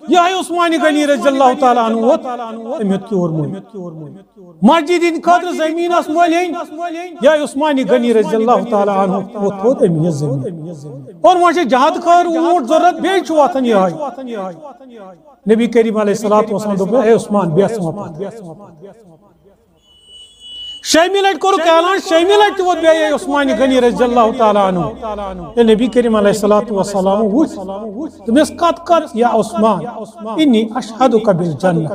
یِہوٚے عثمان غنی رضی اللہ تعالیٰ عنہ ووت، أمۍ ہیوٚت کیوٗر مٔلۍ۔ مسجد ہٕنٛدِ خٲطرٕ زٔمیٖن ٲس مٔلۍ ہیٚنۍ، یا عثمان غنی رضی اللہ تعالیٰ عنہ ووٚتھ تھوٚد أمۍ یہِ زٔمیٖن۔ اور وۄنۍ چھِ جہاد خٲطرٕ اوٗنٹ ضروٗرت، بیٚیہِ چھُ وۄتھان یِہوٚے۔ نبی کریم علیہ الصلوۃ والسلام دوٚپ، "ہے عثمان، بیٚہہ ژٕ وۄنۍ پتھ۔" شیٚمہِ لٹہِ کوٚرُکھ اعلان، شیٚمہِ لٹہِ تہِ ووٚتھ بیٚیہِ عثمان غنی رضی اللہ تعالیٰ عنہ۔ ییٚلہِ نبی کریم علیہ الصلوۃ والسلام وُچھ، دوٚپنس، "قد قد یا عثمان، انی اشہدک بالجنہ۔"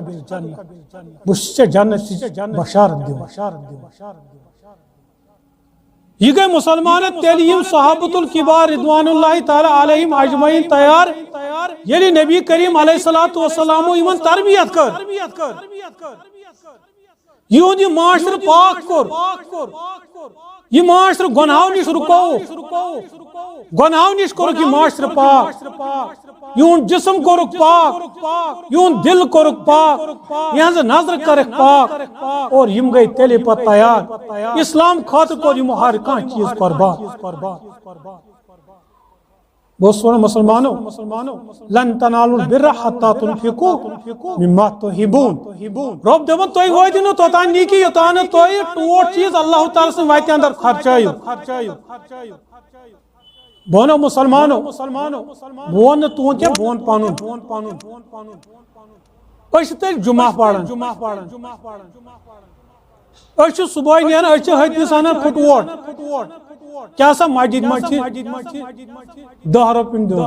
بہٕ چھُس ژےٚ جنتٕچ بشارت دِوان۔ یہِ گٔے مسلمانن تیٚلہِ یِم صحابۃ الکبار رضوان اللہ تعالیٰ علیہم اجمعین تیار، ییٚلہِ نبی کریم علیہ الصلوۃ والسلامو یِمن تربیت کٔر۔ یِہُنٛد یہِ معاشرٕ پاک کوٚر، یہِ معاشرٕ گۄنہو نِش رُکووُکھ، گۄنہو نِش کوٚرُکھ یہِ معاشرٕ پاک۔ یِہُنٛد جسم کوٚرُکھ پاک، یِہُنٛد دل کوٚرُکھ پاک، یِہٕنٛز نظر کٔرٕکھ پاک، اور یِم گٔے تیٚلے پتہٕ تیار۔ اسلام خٲطرٕ کوٚر یِمو ہر کانٛہہ چیٖز قربان۔ بہٕ اوسُس وَنان، مسلمانو، لن تنالوا البر حتى تنفقوا مما تحبون۔ رۄب دَپان، تُہۍ وٲتِو نہٕ توٚتام نیکی، یوٚتام نہٕ تُہۍ ٹوٹھ چیٖز اللہ تعالیٰ سٕنٛدِ وَتہِ اندر خرچٲیِو۔ بہٕ وَنو مسلمانو، بہٕ وَنہٕ نہٕ تُہُنٛد کینٛہہ، بہٕ وَنہٕ پَنُن۔ أسۍ چھِ تیٚلہِ جمعہ پَران۔ أسۍ چھِ صُبحٲے نیران، أسۍ چھِ حدیث اَنان پھُٹووٹ۔ کیٛاہ سا مسجد منٛز چھِ دَہ رۄپیَن دیُن۔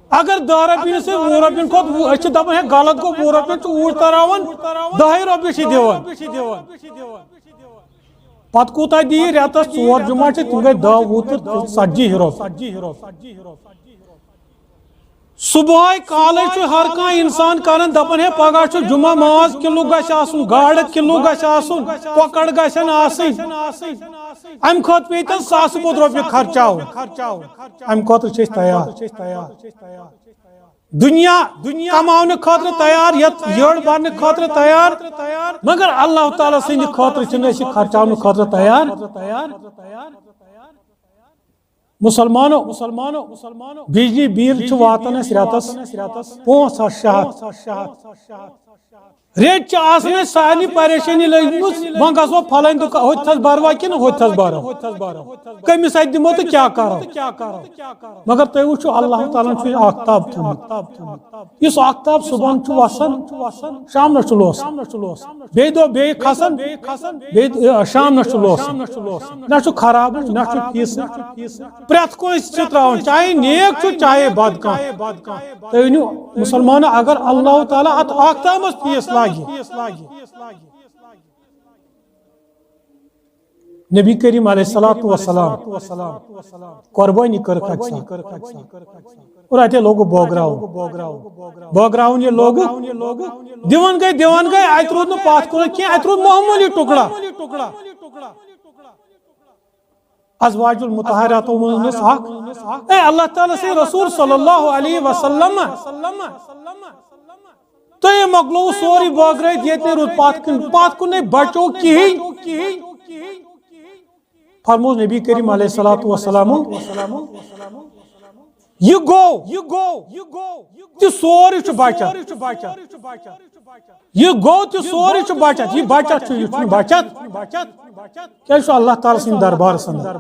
اگر دَہ رۄپیَن سۭتۍ وُہ رۄپیَن کھۄتہٕ وُہ، أسۍ چھِ دَپان، ہے، غلط گوٚو، وُہ رۄپیَن چھُ اوٗرۍ تراوان، دَہے رۄپیہِ چھِ دِوان۔ پتہٕ کوٗتاہ دِیہِ رٮ۪تس؟ ژور جمعہ چھِ، تِم گٔے دَہ، وُہ تہٕ ژتجی رۄپیہِ۔ صبحٲے کالے چھُ ہر کانٛہہ انسان کران، دپان، ہے، پگاہ چھُ جمعہ، ماز کِلوٗ گژھِ آسُن، گاڈٕ کِلوٗ گژھِ آسُن، کۄکر گژھن آسٕنۍ۔ امہِ خٲطرٕ پیٚیہِ تیٚلہِ ساسہٕ بوٚد رۄپیہِ خرچاوُن۔ امہِ خٲطرٕ چھِ أسۍ تیار۔ دُنیا، دُنیا کماونہٕ خٲطرٕ تیار، یتھ یٔڑ برنہٕ خٲطرٕ تیار، مگر اللہ تعالیٰ سٕنٛدِ خٲطرٕ چھِنہٕ أسۍ یہِ خرچاونہٕ خٲطرٕ تیار۔ مسلمانو، مسلمانو، بجلی بل چھُ واتان اَسہِ رٮ۪تس پانٛژھ ہتھ شےٚ ہتھ۔ ریٚتۍ چھِ آسان اَسہِ سارنٕے پریشٲنی لٔجمٕژ، وۄنۍ گژھو پھلٲنۍ دُکان، ہوٚتہِ تھَس بَروا کِنہٕ ہوٚتہِ تھَس بَرو؟ کٔمِس اَتھِ دِمو تہٕ کیٛاہ کَرو؟ مگر تُہۍ وٕچھِو، اللہ تعالیٰ ہَن چھُ یہِ آفتاب تھوٚومُت۔ یُس آفتاب صُبحن چھُ وَسان، شامنَس چھُ لوسان۔ بیٚیہِ دۄہ بیٚیہِ کھسان، بیٚیہِ، آ، شامنَس چھُ لوسان۔ نہ چھُ خرابٕے، نہ چھُ فیٖسٕے۔ پرٛٮ۪تھ کٲنٛسہِ چھِ ترٛاوان، چاہے نیک چھُ، چاہے بد کانٛہہ۔ تُہۍ ؤنِو، مسلمانو، اگر اللہ تعالیٰ اتھ آفتابس فیٖس لاگہِ، نبی کریم علیہ الصلوۃ والسلام قربانی کٔرٕکھ اکہِ ساتہٕ، اور اتے لوگُکھ بٲگراوُن۔ بٲگراوُن ییٚلہِ لوگُکھ، دِوان گٔے، دِوان گٔے، اتہِ روٗد نہٕ پتھ کُن کینٛہہ، اتہِ روٗد معموٗلی ٹُکڑا۔ ازواج المطہراتو منٛز ٲس اکھ، اے اللہ تعالیٰ سٕنٛدِ رسول صلی اللہ علیہ وسلم، تۄہہِ مۄکلوو سورُے بٲگرٲیِتھ، ییٚتہِ نہٕ روٗد پتھ کُن، پتھ کُن نَے بچو کِہیٖنۍ۔ فرموو نبی کریم علیہ الصلوۃ والسلام، یہِ گوٚو، یہِ گوٚو، یہِ سورُے چھُ بچان۔ یہِ گوٚو تہِ سورُے چھُ بچت، یہِ بچت چھُ، یہِ چھُنہٕ بچت۔ کیٛازِ چھُ اللہ تعالیٰ سٕنٛدِ دربارس اندر؟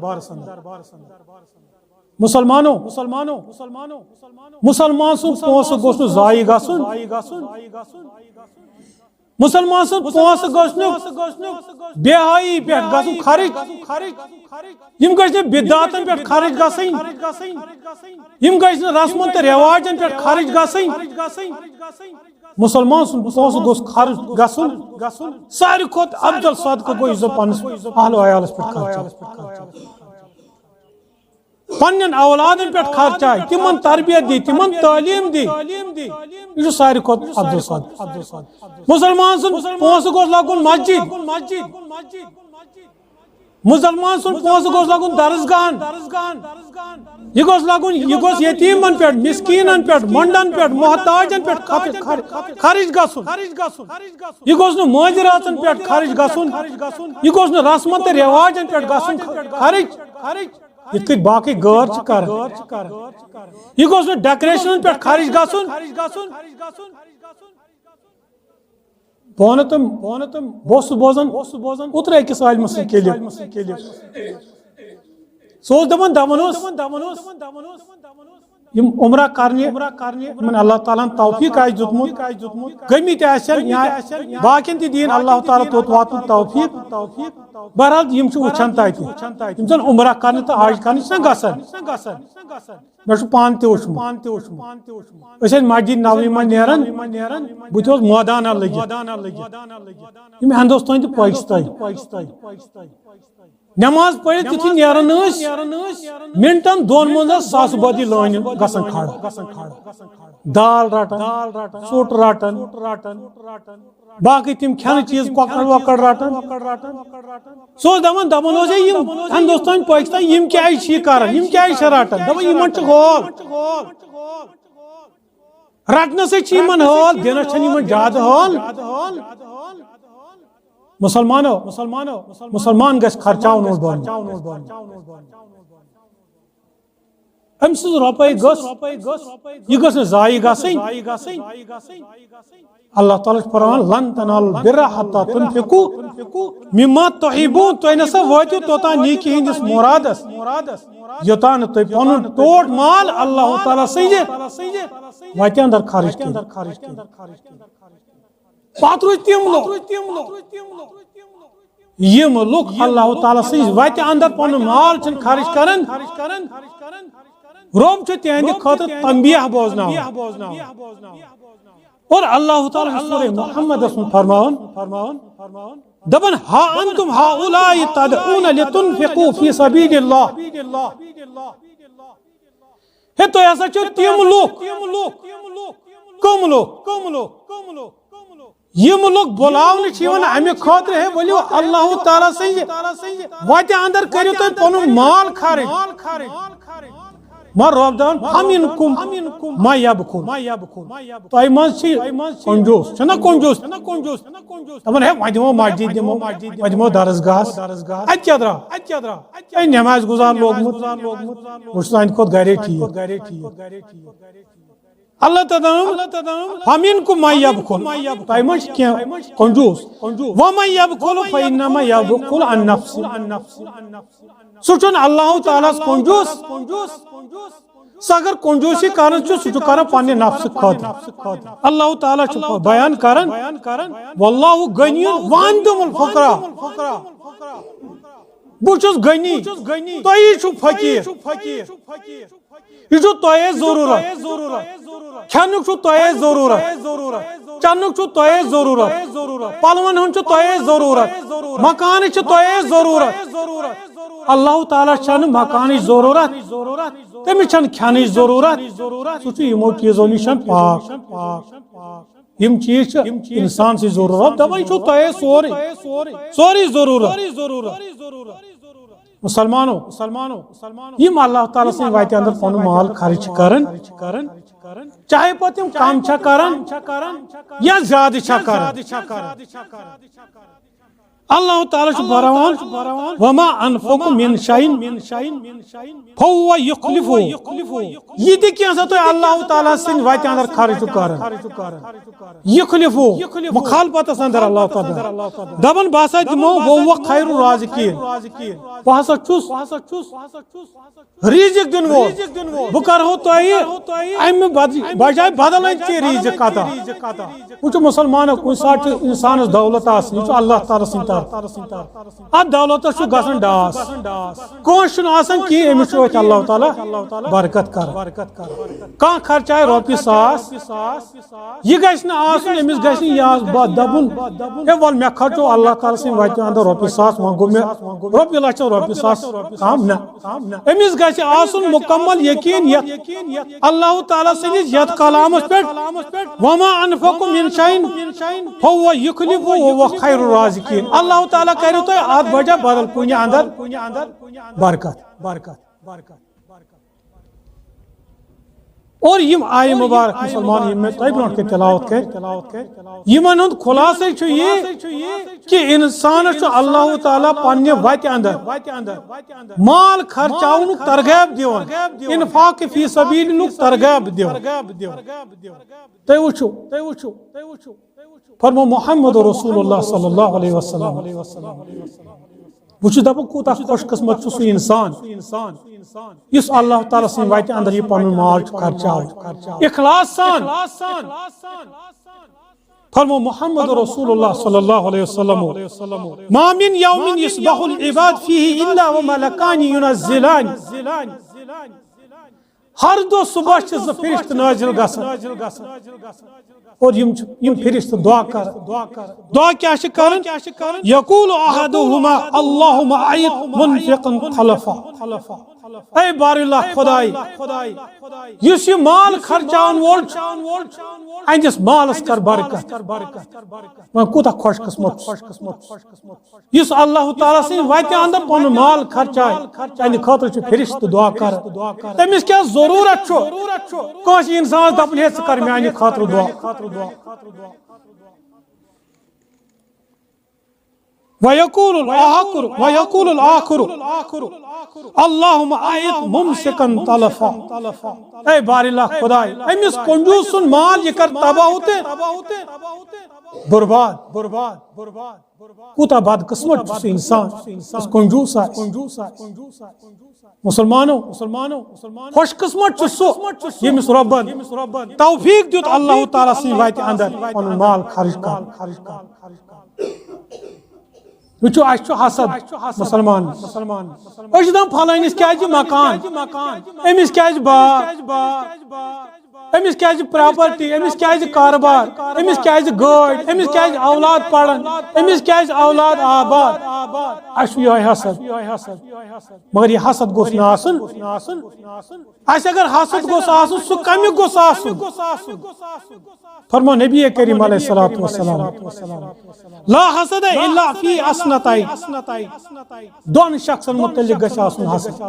مسلمانو، مسلمانو، مسلمان سُنٛد پونٛسہٕ گوٚژھ نہٕ ضایع گژھُن۔ مسلمان سُنٛد پونٛسہٕ گوٚژھ نہٕ بے حیٲیی پٮ۪ٹھ گژھُن خرٕچ۔ یِم گٔژھۍ نہٕ بدعاتن پٮ۪ٹھ خرٕچ گژھٕنۍ۔ یِم گٔژھۍ نہٕ رسمن تہٕ رٮ۪واجن پٮ۪ٹھ خرٕچ گژھٕنۍ۔ مسلمان سُنٛد پونٛسہٕ گوٚژھ خرٕچ گژھُن۔ ساروی کھۄتہٕ افضل صدقہٕ گوٚو یُس زن پننِس اہل و عیالس پٮ۪ٹھ خرچ آسہِ۔ پننٮ۪ن اولادن پٮ۪ٹھ خرچ آسہِ، تِمن تربیت دی، تِمن تعلیٖم دی۔ یہِ چھُ ساروی کھۄتہٕ افضل صدقہٕ۔ مسلمان سُنٛد پونٛسہٕ گوٚژھ لگُن مسجد۔ مسلمان سُنٛد پونٛسہٕ گوٚژھ لگُن درسگاہن۔ یہِ گوٚژھ لگُن، یہِ گوٚژھ یتیٖمن پٮ۪ٹھ، مسکیٖنن پٮ۪ٹھ، مۄنڈن پٮ۪ٹھ، محتاجن پٮ۪ٹھ خر-، خر-، خرٕچ گژھُن۔ یہِ گوٚژھ نہٕ مٲنزِ راتن پٮ۪ٹھ خرٕچ گژھُن۔ یہِ گوٚژھ نہٕ رسمن تہٕ رٮ۪واجن پٮ۪ٹھ گژھُن خرٕچ، یِتھ کٔنۍ باقٕے غٲر چھِ کران۔ یہِ گوٚژھ نہٕ ڈیکوریشنن پٮ۪ٹھ خرٕچ گژھُن۔ بہٕ وَنہٕ تِم، بہٕ وَنہٕ تِم، بہٕ اوسُس بوزان، بہٕ اوسُس بوزان اوترٕ أکِس عالمہٕ سٕنٛز کِلِپ۔ سُہ اوس دَپان، دَپان اوس، یِم عمرہ کرنہِ، یِمن اللہ تعالیٰ ہن توفیٖق آسہِ دیُتمُت، گٔمٕتۍ آسن یا باقین تہِ دِیِن اللہ تعالیٰ توٚت واتُن توفیٖق۔ بہرحال، یِم چھِ وٕچھان تَتہِ، یِم زَن عمرہ کرنہِ تہٕ حج کرنہِ چھِنہ گژھان۔ مےٚ چھُ پانہٕ تہِ وٕچھمُت۔ أسۍ ٲسۍ مسجد نبوی منٛز نیران، بہٕ تہِ اوسُس مٲدانہ لٔگِتھ۔ یِم ہندوستٲنۍ تہٕ پٲکِستٲنۍ نماز پٔرِتھ یُتھُے نیران ٲسۍ، منٹن دۄن منٛز ٲس ساسہٕ بٔدی لٲنہِ گژھان کھڑا۔ دال رٹان، ژوٚٹ رٹان، باقٕے تِم کھٮ۪نہٕ چیٖز، کۄکر وۄکر رٹان۔ سُہ اوس دپان، دپان اوس، ہے، یِم ہندوستان، پٲکستان، یِم کیازِ چھِ یہِ کران؟ یِم کیازِ چھِ رٹان؟ دپان، یِمن چھُ ہوب۔ رٹنس چھِ یِمن حال، دِنس چھنہٕ یِمن زیادٕ حال۔ مسلمانو، مسلمان گژھِ خرچاوُن اوٚڑ بوٚڑ۔ أمۍ سٕنٛز رۄپے گٔژھ، یہِ گٔژھ نہٕ ضایع گژھٕنۍ۔ اللہ تعالیٰ چھُ فرماوان، "لن تنالوا البر حتى تنفقوا مما تحبون"، تُہۍ نسا وٲتِو توٚتام نیکی ہٕنٛدِس مُرادس، یوٚتام نہٕ تُہۍ پنُن ٹوٹھ مال اللہ تعالیٰ سٕنٛزِ وتہِ اندر خرٕچ کٔرِو۔ پتہٕ روٗدۍ تِم لوٗکھ، یِم لُکھ اللہ تعالیٰ سٕنٛزِ وتہِ اندر پنُن مال چھِنہٕ خرٕچ کران، رۄب چھُ تِہنٛدِ خٲطرٕ تنبیہ بوزناوان۔ اور اللہ تعالیٰ چھُ سورہ محمدس منٛز فرماوان، دپان، "ها أنتم هؤلاء تدعون لتنفقوا في سبيل الله"۔ ہے، تُہۍ ہسا چھِو تِم لُکھ، کٕم لُکھ؟ یِم لُکھ بُلاونہٕ چھِ یِوان اَمہِ خٲطرٕ، ہے، ؤلِو اللہ تعالیٰ سٕنٛزِ وتہِ اندر کٔرِو تُہۍ پنُن مال خرٕچ۔ مگر رۄب دَپان، "فمنکم من یبخل"۔ تۄہہِ منٛز چھِ کنجوٗس، چھُنہ کنجوٗس؟ دَپان، "ہے، وۄنۍ دِمو مسجد، دِمو، وۄنۍ دِمو درسگاہس۔ اَتہِ کیٛاہ درٛاو؟ اَتہِ کیٛاہ درٛاو؟ ہے، نمازِ گُزار لوگمُت، وۄنۍ چھُ سانہِ کھۄتہٕ گرے ٹھیٖک۔" اللہ تعالیٰ، فمنکم من یبخل، تۄہہِ منٛز چھِ کینٛہہ کنجوٗس۔ ومن یبخل فانما یبخل عن نفسہ۔ سُہ چھُنہٕ اللہ تعالیٰ ہس کنجوٗس۔ سُہ اگر کنجوٗسی کران چھُ، سُہ چھُ کران پننہِ نفسہٕ خٲطرٕ۔ اللہ تعالیٰ چھُ بیان کران، "واللہ غنی وانتم الفقراء"۔ بہٕ چھُس غنی، تُہی چھِو فقیٖر۔ یہِ چھُ تۄہے ضروٗرت۔ کھٮ۪نُک چھُ تۄہے ضروٗرت۔ چنُک چھُ تۄہے ضروٗرت۔ پلون ہُنٛد چھُ تۄہے ضروٗرت۔ مکانٕچ چھِ تۄہے ضروٗرت۔ اللہ تعالیٰ چھَنہٕ مکانٕچ ضروٗرت۔ تٔمِس چھَنہٕ کھٮ۪نٕچ ضروٗرت۔ سُہ چھُ یِمو چیٖزو نِش پاک۔ یِم چیٖز چھِ اِنسان سٕنٛز ضروٗرت۔ دَپان، یہِ چھُو تۄہے سورُے، سورُے ضروٗرت۔ مسلمانو، یِم اللہ تعالیٰ سٕنٛدِ وتہِ اندر پنُن مال خرٕچ چھِ کران، چاہے پتہٕ تِم کم چھا کران یا زیادٕ چھا کران، اللہ تعالیٰ چھُ فرماوان، "وما انفقتم من شيء فهو يخلفه"۔ یہِ تہِ کینٛہہ سا تُہۍ اللہ تعالیٰ سٕنٛدِ وتہِ اندر خرٕچ چھِو کران، یخلفہ، مخالفتس اندر اللہ تعالیٰ دپان، بہٕ ہسا دِمو، وهو خير الرازقين، بہٕ ہسا چھُس رزق دِنہٕ وول، بہٕ کرہو تۄہہِ امہِ بد-، بجایہِ بدل اَتہِ ژےٚ رزق عطا۔ وٕچھِو مسلمانو، کُنہِ ساتہٕ چھُ انسانس دولت آسان، یہِ چھُ اللہ تعالیٰ سٕنٛدِ طرفہٕ۔ اتھ دولتس چھُ گژھان ڈاس۔ کٲنٛسہِ چھُنہٕ آسان کینٛہہ، أمِس چھُ أتھۍ اللہ تعالیٰ برکت کران۔ کانٛہہ خرچایہِ رۄپیہِ ساس، یہِ گژھِ نہٕ آسُن، أمِس گژھِ نہٕ یہِ آس-، ب-، دَپُن، "ہے وَلہٕ مےٚ خرچو اللہ تعالیٰ سٕنٛدِ وَتہِ اندر رۄپیہِ ساس، وۄنۍ گوٚو مےٚ رۄپیہِ لَچھ رۄپیہِ ساس کَم"۔ نہ، أمِس گژھِ آسُن مُکمل یقیٖن یَتھ اللہ تعالیٰ سٕنٛدِس یَتھ کلامَس پٮ۪ٹھ، "وما انفقتم من شيء فهو يخلفه وهو خير الرازقين"۔ اللہ تعالیٰ کَرِ تۄہہِ اَتھ بجا بدل کُنہِ اندر برکت۔ اور یِم آیہِ مُبارک مسلمان، یِم مےٚ تۄہہِ برونٛٹھ کَنہِ تلاوت کَرِ، یِمن ہُنٛد خُلاصے چھُ یہِ کہِ اِنسانَس چھُ اللہ تعالیٰ پننہِ وَتہِ اندر مال خرچاونُک ترغیب دِوان، انفاق فی سبیلُک ترغیب دِوان۔ تُہۍ وٕچھِو، فرمو محمد رسول اللہ صلی اللہ علیہ وسلم۔ بہٕ چھُس دَپان، کوٗتاہ خۄش قسمت چھُ سُہ اِنسان، یُس اللہ تعالیٰ سٕنٛدِ وَتہِ اندر یہِ پنُن مال چھُ خرچاوان اخلاص سان۔ فرمو محمد رسول اللہ صلی اللہ علیہ وسلم، "ما من يوم يصبح العباد فيه إلا وملكان ينزلان"۔ ہر دۄہ صبح چھِ زٕ فرشتہٕ نٲزِل گژھان۔ اور یِم چھِ، یِم فرشتہٕ دعا کران۔ دعا کیٛاہ چھِ کران؟ "یقول احدہما اللہم اعط منفقا خلفا"۔ اے بار اللہ خداے، یُس یہِ مال خرچاون وول چھُ، اہندِس مالس کر برکت۔ وۄنۍ کوٗتاہ خۄش قسمت چھُ۔ یُس اللہ تعالیٰ سٕنٛدِ وتہِ اندر پنُن مال خرچایہِ، تہنٛدِ خٲطرٕ چھُ فرشتہٕ دعا کران۔ تٔمِس کیٛاہ ضروٗرت چھُ کٲنٛسہِ انسانس دپُن، ہے، ژٕ کر میانہِ خٲطرٕ دعا؟ وَيَقُولُ الْآخَرُ، وَيَقُولُ الْآخَرُ، اللهم أعط ممسكا تلفا۔ اے بار اللہ خداے، أمِس کنجوٗس سُنٛد مال یہِ کر تباہ تہٕ برباد۔ کوٗتاہ بدقسمت چھُ سُہ انسان، یُس کنجوٗس آسہِ۔ مسلمانو، مسلمانو، خۄش قسمت چھُ سُہ، ییٚمِس رۄبن توفیق دیُت اللہ تعالیٰ سٕنٛدِ وتہِ اندر پنُن مال خرٕچ کرُن۔ وٕچھِو، اَسہِ چھُ حسد مسلمان۔ أسۍ چھِ دَپان، فلٲنِس کیٛازِ مکان، أمِس کیٛازِ باغ، أمِس کیٛازِ پراپرٹی، أمِس کیٛازِ کارٕبار، أمِس کیٛازِ گٲڑۍ، أمِس کیٛازِ اولاد پران، أمِس کیٛازِ اولاد آباد۔ اَسہِ چھُ یِہوٚے حسد۔ مگر یہِ حسد گوٚژھ نہٕ آسُن۔ اَسہِ اگر حسد گوٚژھ آسُن، سُہ کَمیُک گوٚژھ آسُن؟ فرموو نبی کریم علیہ الصلوۃ والسلام، لا حسد الا فی اثنتین۔ دۄن شخصن متعلق گژھِ آسُن حسد۔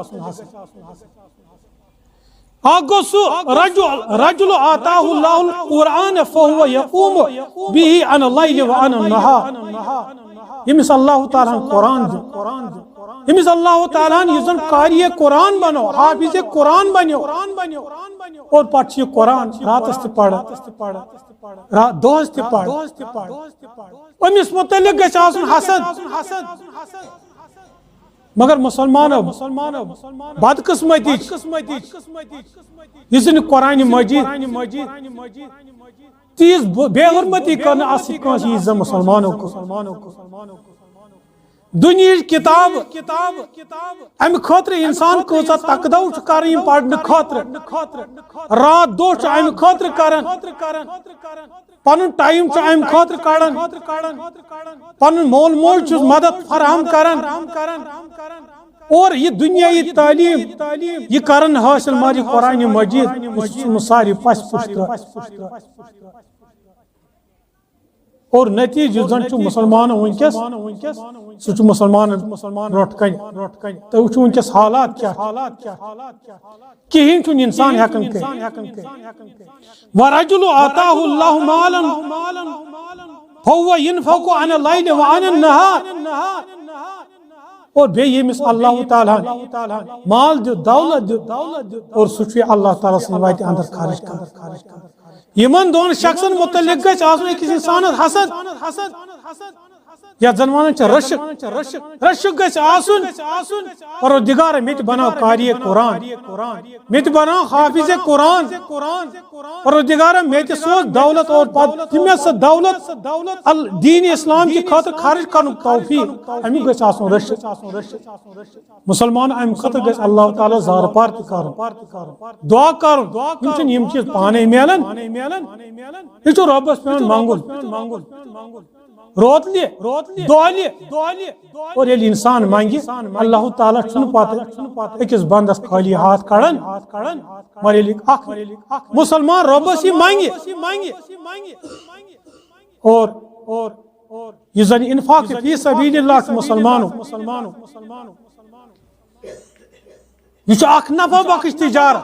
اکھ گوٚو سُہ رجل، رجل آتاہ اللہ القرآن فہو یقوم بہ عن اللیل وعن النہار۔ ییٚمِس اللہ تعالیٰ ہن قرآن دیُت، ییٚمِس اللہ تعالیٰ ہن یُس زن قاری قرآن بنو، حافظ قرآن بنیو، اور پتہٕ چھُ یہِ قرآن راتس تہِ پران، را-، دۄہس تہِ پران۔ أمِس متعلق گژھِ آسُن حسد۔ مگر مسلمانو، بدقسمتی چھِ، یُس زن قرآن مجید تیٖژ ب-، بے حرمتی کرنہٕ آسہِ کٲنٛسہِ، ییٖژ زن مسلمانو کٔر۔ دُنیہٕچ کتاب، امہِ خٲطرٕ انسان کۭژاہ تکدو چھُ کران یِم پرنہٕ خٲطرٕ، راتھ دۄہ چھُ امہِ خٲطرٕ کران، پنُن ٹائم چھُ امہِ خٲطرٕ کڑان، پنُن مول موج چھُس مدد فراہم کران، اور یہِ دنیاہی تعلیٖم یہِ کران حٲصِل، مگر یہِ قرآن مجید یہِ چھُ ژھُنمُت سارے پس پُش ترٲوِتھ۔ اور نتیجہ یُس زن چھُ مسلمان وٕنکیٚس، سُہ چھُ مسلمان برونٛٹھ کنہِ۔ تُہۍ وٕچھِو وٕنکیٚس حالات کیٛاہ چھِ۔ کِہیٖنۍ چھُنہٕ انسان ہٮ۪کان کٔرِتھ۔ ورجل آتاہ اللہ مالا فہو ینفق عن اللیل وعن النہار۔ اور بیٚیہِ ییٚمِس اللہ تعالیٰ ہن مال دیُت، دولت دیُت، اور سُہ چھُ یہِ اللہ تعالیٰ سٕنٛدِ وتہِ اندر خرٕچ کران۔ یِمن دۄن شخصن متعلق گژھِ آسُن أکِس انسانس حسد۔ یتھ زن ونان چھِ رشک۔ رشک گژھِ آسُن، پروردگارا، مےٚ تہِ بناو قاری قرآن، مےٚ تہِ بناو حافظ قرآن، پروردگارا، مےٚ تہِ سوز دولت اور پتہٕ دِ مےٚ سۄ دولت ال-، دین اسلام کہِ خٲطرٕ خرٕچ کرنُک توفیق۔ امیُک گژھِ آسُن رشک۔ مسلمان، امہِ خٲطرٕ گژھِ اللہ تعالیٰ زارٕ پار تہِ کرُن، دعا کرُن۔ یِم چھِنہٕ یِم چیٖز پانے میلان۔ یہِ چھُ رۄبس پٮ۪وان منٛگُن۔ روتلہِ، دۄہلہِ، اور ییٚلہِ انسان منٛگہِ، اللہ تعالیٰ چھُنہٕ پتہٕ أکِس بندس خٲلی ہاتھ کڑان۔ مگر ییٚلہِ اکھ مسلمان رۄبس یہِ منٛگہِ، اور، اور یُس زن انفاق فی سبیل اللہ چھُ مسلمانو، یہِ چھُ اکھ نفع بخش تجارت۔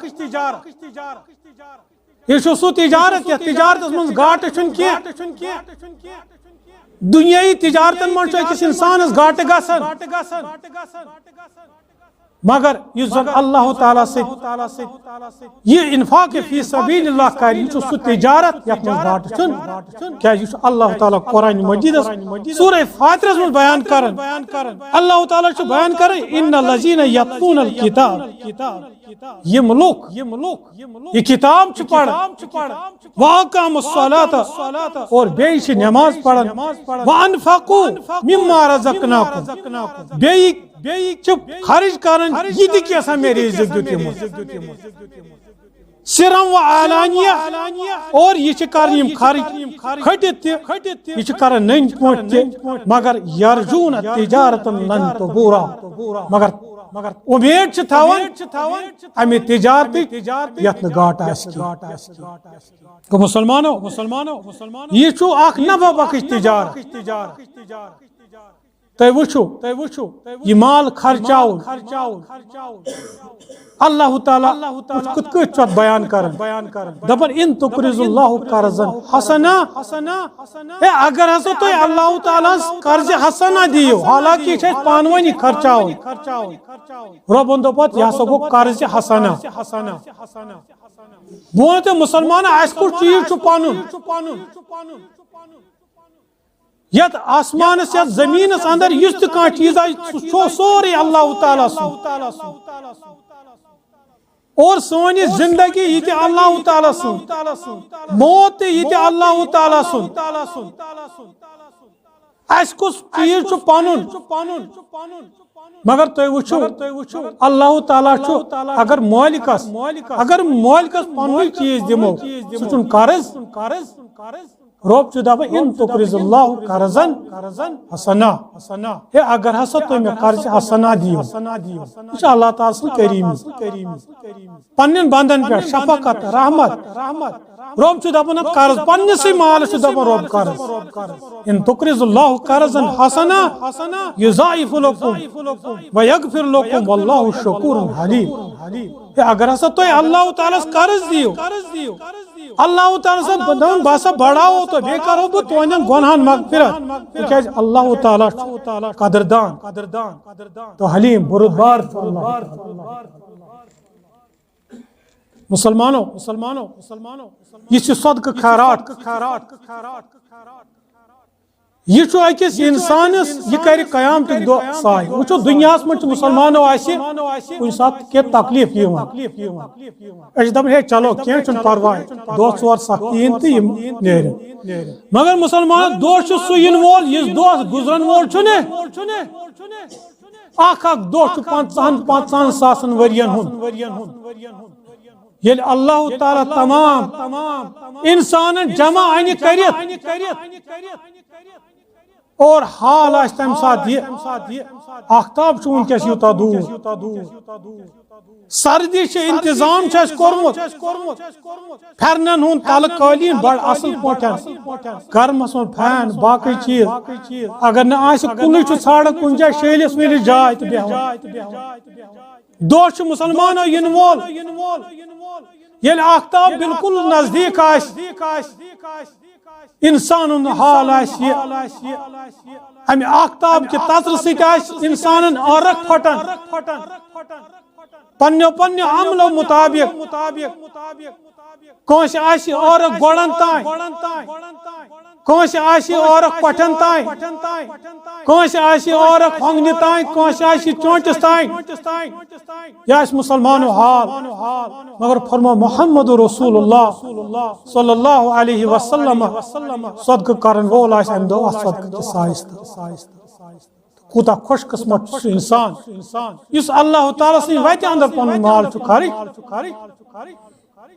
یہِ چھُ سُہ تجارت یتھ تجارتس منٛز گاٹہٕ چھُنہٕ کینٛہہ۔ دُنیٲیی تجارتن منٛز چھُ أکِس انسانس گاٹہٕ گژھان، مگر یُس زن اللہ تعالیٰ سۭتۍ یہِ انفاق فی سبیل اللہ کرِ، یہِ چھُ سُہ تجارت یتھ منٛز گاٹہٕ چھُنہٕ، کیازِ یہِ چھُ اللہ تعالیٰ قرآن مجیدس سورہ فاطرس منٛز بیان کران۔ اللہ تعالیٰ چھُ بیان کران، ان الذین یتلون الکتاب، یِم لُکھ یہِ کتاب چھِ پران، واقام الصلاۃ، اور بیٚیہِ چھِ نماز پران، وانفقوا مما رزقناہم، بیٚیہِ بیٚیہِ چھِ خرٕچ کران یہِ تہِ کینٛژھا مےٚ رزق دیُت یِمو۔ سرا و علانیہ، اور یہِ چھِ کران یِم خرٕچ کھٔٹِتھ تہِ، یہِ چھِ کران نٔنۍ پٲٹھۍ تہِ، مگر یرجون تجارتا لن تبورا، مگر امید چھِ تھاوان امہِ تجارتٕچ یتھ نہٕ گاٹہٕ آسہِ کینٛہہ۔ گوٚو مسلمانو، مسلمانو، مسلمانو، یہِ چھُ اکھ نفع بخش تجارت۔ تُہۍ وٕچھِو، تُہۍ وٕچھِو، یہِ مال خرچاوُن۔ اللہ تعالیٰ وٕچھ کِتھ کٲٹھۍ چھُ اَتھ بیان کران۔ دَپان، "ان تقرض اللہ قرضا حسنا۔" ہے، اگر ہسا تُہۍ اللہ تعالیٰ ہس قرض حسنا دِیِو، حالانکہ یہِ چھُ اَسہِ پانہٕ ؤنی خرچاوُن۔ رۄبن دوٚپ اَتھ، یہِ ہسا گوٚو قرض حسنا۔ بہٕ وَنہٕ تۄہہِ مسلمان، اَسہِ کُس چیٖز چھُ پَنُن؟ یتھ آسمانس، یتھ زمینس اندر یُس تہِ کانٛہہ چیٖز آسہِ، سُہ چھُ سورُے اللہ تعالیٰ سُنٛد۔ اور سٲنۍ یہِ زندگی، یہِ تہِ اللہ تعالیٰ سُنٛد۔ موت تہِ، یہِ تہِ اللہ تعالیٰ سُنٛد۔ اَسہِ کُس چیٖز چھُ پنُن؟ مگر تُہۍ وٕچھِو، اللہ تعالیٰ چھُ، اگر مٲلکس، اگر مٲلکس پنُن چیٖز دِمو، سُہ چھُنہٕ قرض۔ رۄب چھُ دَپان، "ان تقرض اللہ قرضا حسنا۔" ہے، اگر ہسا تُہۍ مےٚ قرض حسنا دِیِو، یہِ چھُ اللہ تعالیٰ سٕنٛز کریٖمی۔ پننٮ۪ن بندن پٮ۪ٹھ شفقت، رحمت۔ رۄب چھُ دَپان، اَتھ قرض، پننِسٕے مالس چھُ دَپان رۄب قرض۔ "ان تقرض اللہ قرضا حسنا یضاعف لکم و یغفر لکم واللہ شکور حلیم۔" ہے، اگر ہسا تُہۍ اللہ تعالیٰ ہس قرض دِیِو، اللہ تعالیٰ ہس دَپان، "بہٕ ہسا بڑاوو تُہۍ، بیٚیہِ کرو بہٕ تُہنٛدٮ۪ن گۄنہن مغفرت۔" تِکیازِ اللہ تعالیٰ چھُ قدردان تہٕ حلیم، بردبار چھُ اللہ تعالیٰ۔ مسلمانو، مسلمانو، مسلمانو، یہِ چھُ صدقہٕ خیرات۔ یہِ چھُ أکِس اِنسانَس، یہِ کَرِ قیامتُک دۄہ ساے۔ وٕچھو، دُنیاہَس منٛز چھُ مُسلمانو آسہِ کُنہِ ساتہٕ کینٛہہ تکلیٖف یِوان۔ أسۍ چھِ دَپان، "ہے، چلو، کینٛہہ چھُنہٕ پَرواے، دۄہ ژور سَختی یِن تہٕ یِم نیرن۔" مگر مُسلمان دۄہ چھُ سُہ یِنہٕ وول، یُس دۄہ گُزرَن وول چھُنہٕ۔ اکھ اکھ دۄہ چھُ پنٛژاہَن، پنٛژاہَن ساسَن ؤرِین ہُنٛد۔ ییٚلہِ اللہ تعالیٰ تمام اِنسانَن جمع اَنہِ کٔرِتھ، اور حال آسہِ تَمہِ ساتہٕ یہِ، آختاب چھُ وٕنکیٚس یوٗتاہ دوٗر، سردی چھِ، انتظام چھُ اَسہِ کوٚرمُت، پھٮ۪رنَن ہُنٛد تَلہٕ قٲلیٖن بَڑٕ اَصٕل پٲٹھۍ، گرمَس منٛز فین، باقٕے چیٖز۔ اگر نہٕ آسہِ، کُنُے چھُ ژھانٛڈان کُنہِ جایہِ شٲلِس وٲلِس جاے تہٕ بیٚہوان۔ دۄہ چھُ مُسلمانو یِنہٕ وول۔ ییٚلہِ آختاب بالکل نزدیٖک آسہِ، اِنسان ہُنٛد حال آسہِ یہِ، اَمہِ آختاب کہِ تَژرٕ سۭتۍ آسہِ اِنسانَن عٲرَق پھٹان۔ پننیو پننیو عملو مُطابِق۔ کٲنٛسہِ آسہِ عٲرَق گۄڈَن تام، کٲنٛسہِ آسہِ عٲرَق کۄٹھٮ۪ن تام، کٲنٛسہِ آسہِ عٲرَق ہۄنٛگنہِ تام، کٲنٛسہِ آسہِ چونٛٹِس تام۔ یہِ آسہِ مُسلمانو حال۔ مگر فرمو محمد رسول اللہ صلی اللہ علیہ وسلم، صدقہٕ کرن وول آسہِ امہِ دۄہ اتھ صدقہٕ کِس سایس تل۔ کوٗتاہ خۄش قسمت چھُ سُہ انسان یُس اللہ تعالیٰ سٕنٛدِ وتہِ اندر پنُن مال چھُ خرٕچ۔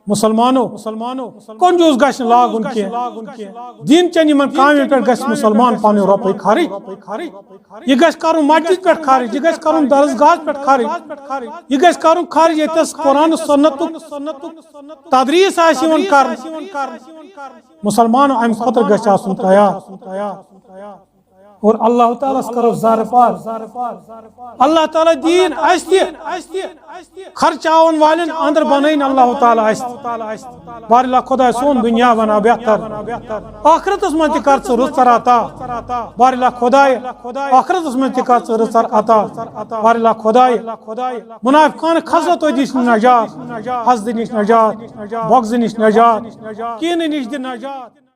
مسلمانو، مسلمانو، کنجوس گژھِ نہٕ لاگُن کینٛہہ۔ دین چٮ۪ن یِمن کامٮ۪ن پٮ۪ٹھ گژھِ مسلمان پنٕنۍ رۄپے خرٕچ۔ یہِ گژھِ کرُن مسجد پٮ۪ٹھ خرٕچ، یہِ گژھِ کرُن درسگاہس پٮ۪ٹھ خرٕچ، یہِ گژھِ کرُن خرٕچ ییٚتٮ۪س قرآن سنتُک تدریس آسہِ یِوان کرنہٕ۔ مسلمانو، امہِ خٲطرٕ گژھِ آسُن تیار۔ اور اللہ تعالیٰ ہس کرو زارٕ پار۔ اللہ تعالیٰ دِیِن اسہِ تہِ خرچاون والٮ۪ن اندر بنٲیِن اللہ تعالیٰ اسہِ تہِ۔ بارِلہ خداے سون دُنیا بناو بہتر، ٲخرتس منٛز تہِ کر ژٕ رٕژر عطا۔ بارِلہ خداے، ٲخرتس منٛز تہِ کر ژٕ رٕژر عطا۔ بارِلہ خداے، منافقانہٕ خصلتو دِس نجات، حسدٕ نِش نجات، بغضٕ نِش نجات، کینہٕ نِش دِ نجات۔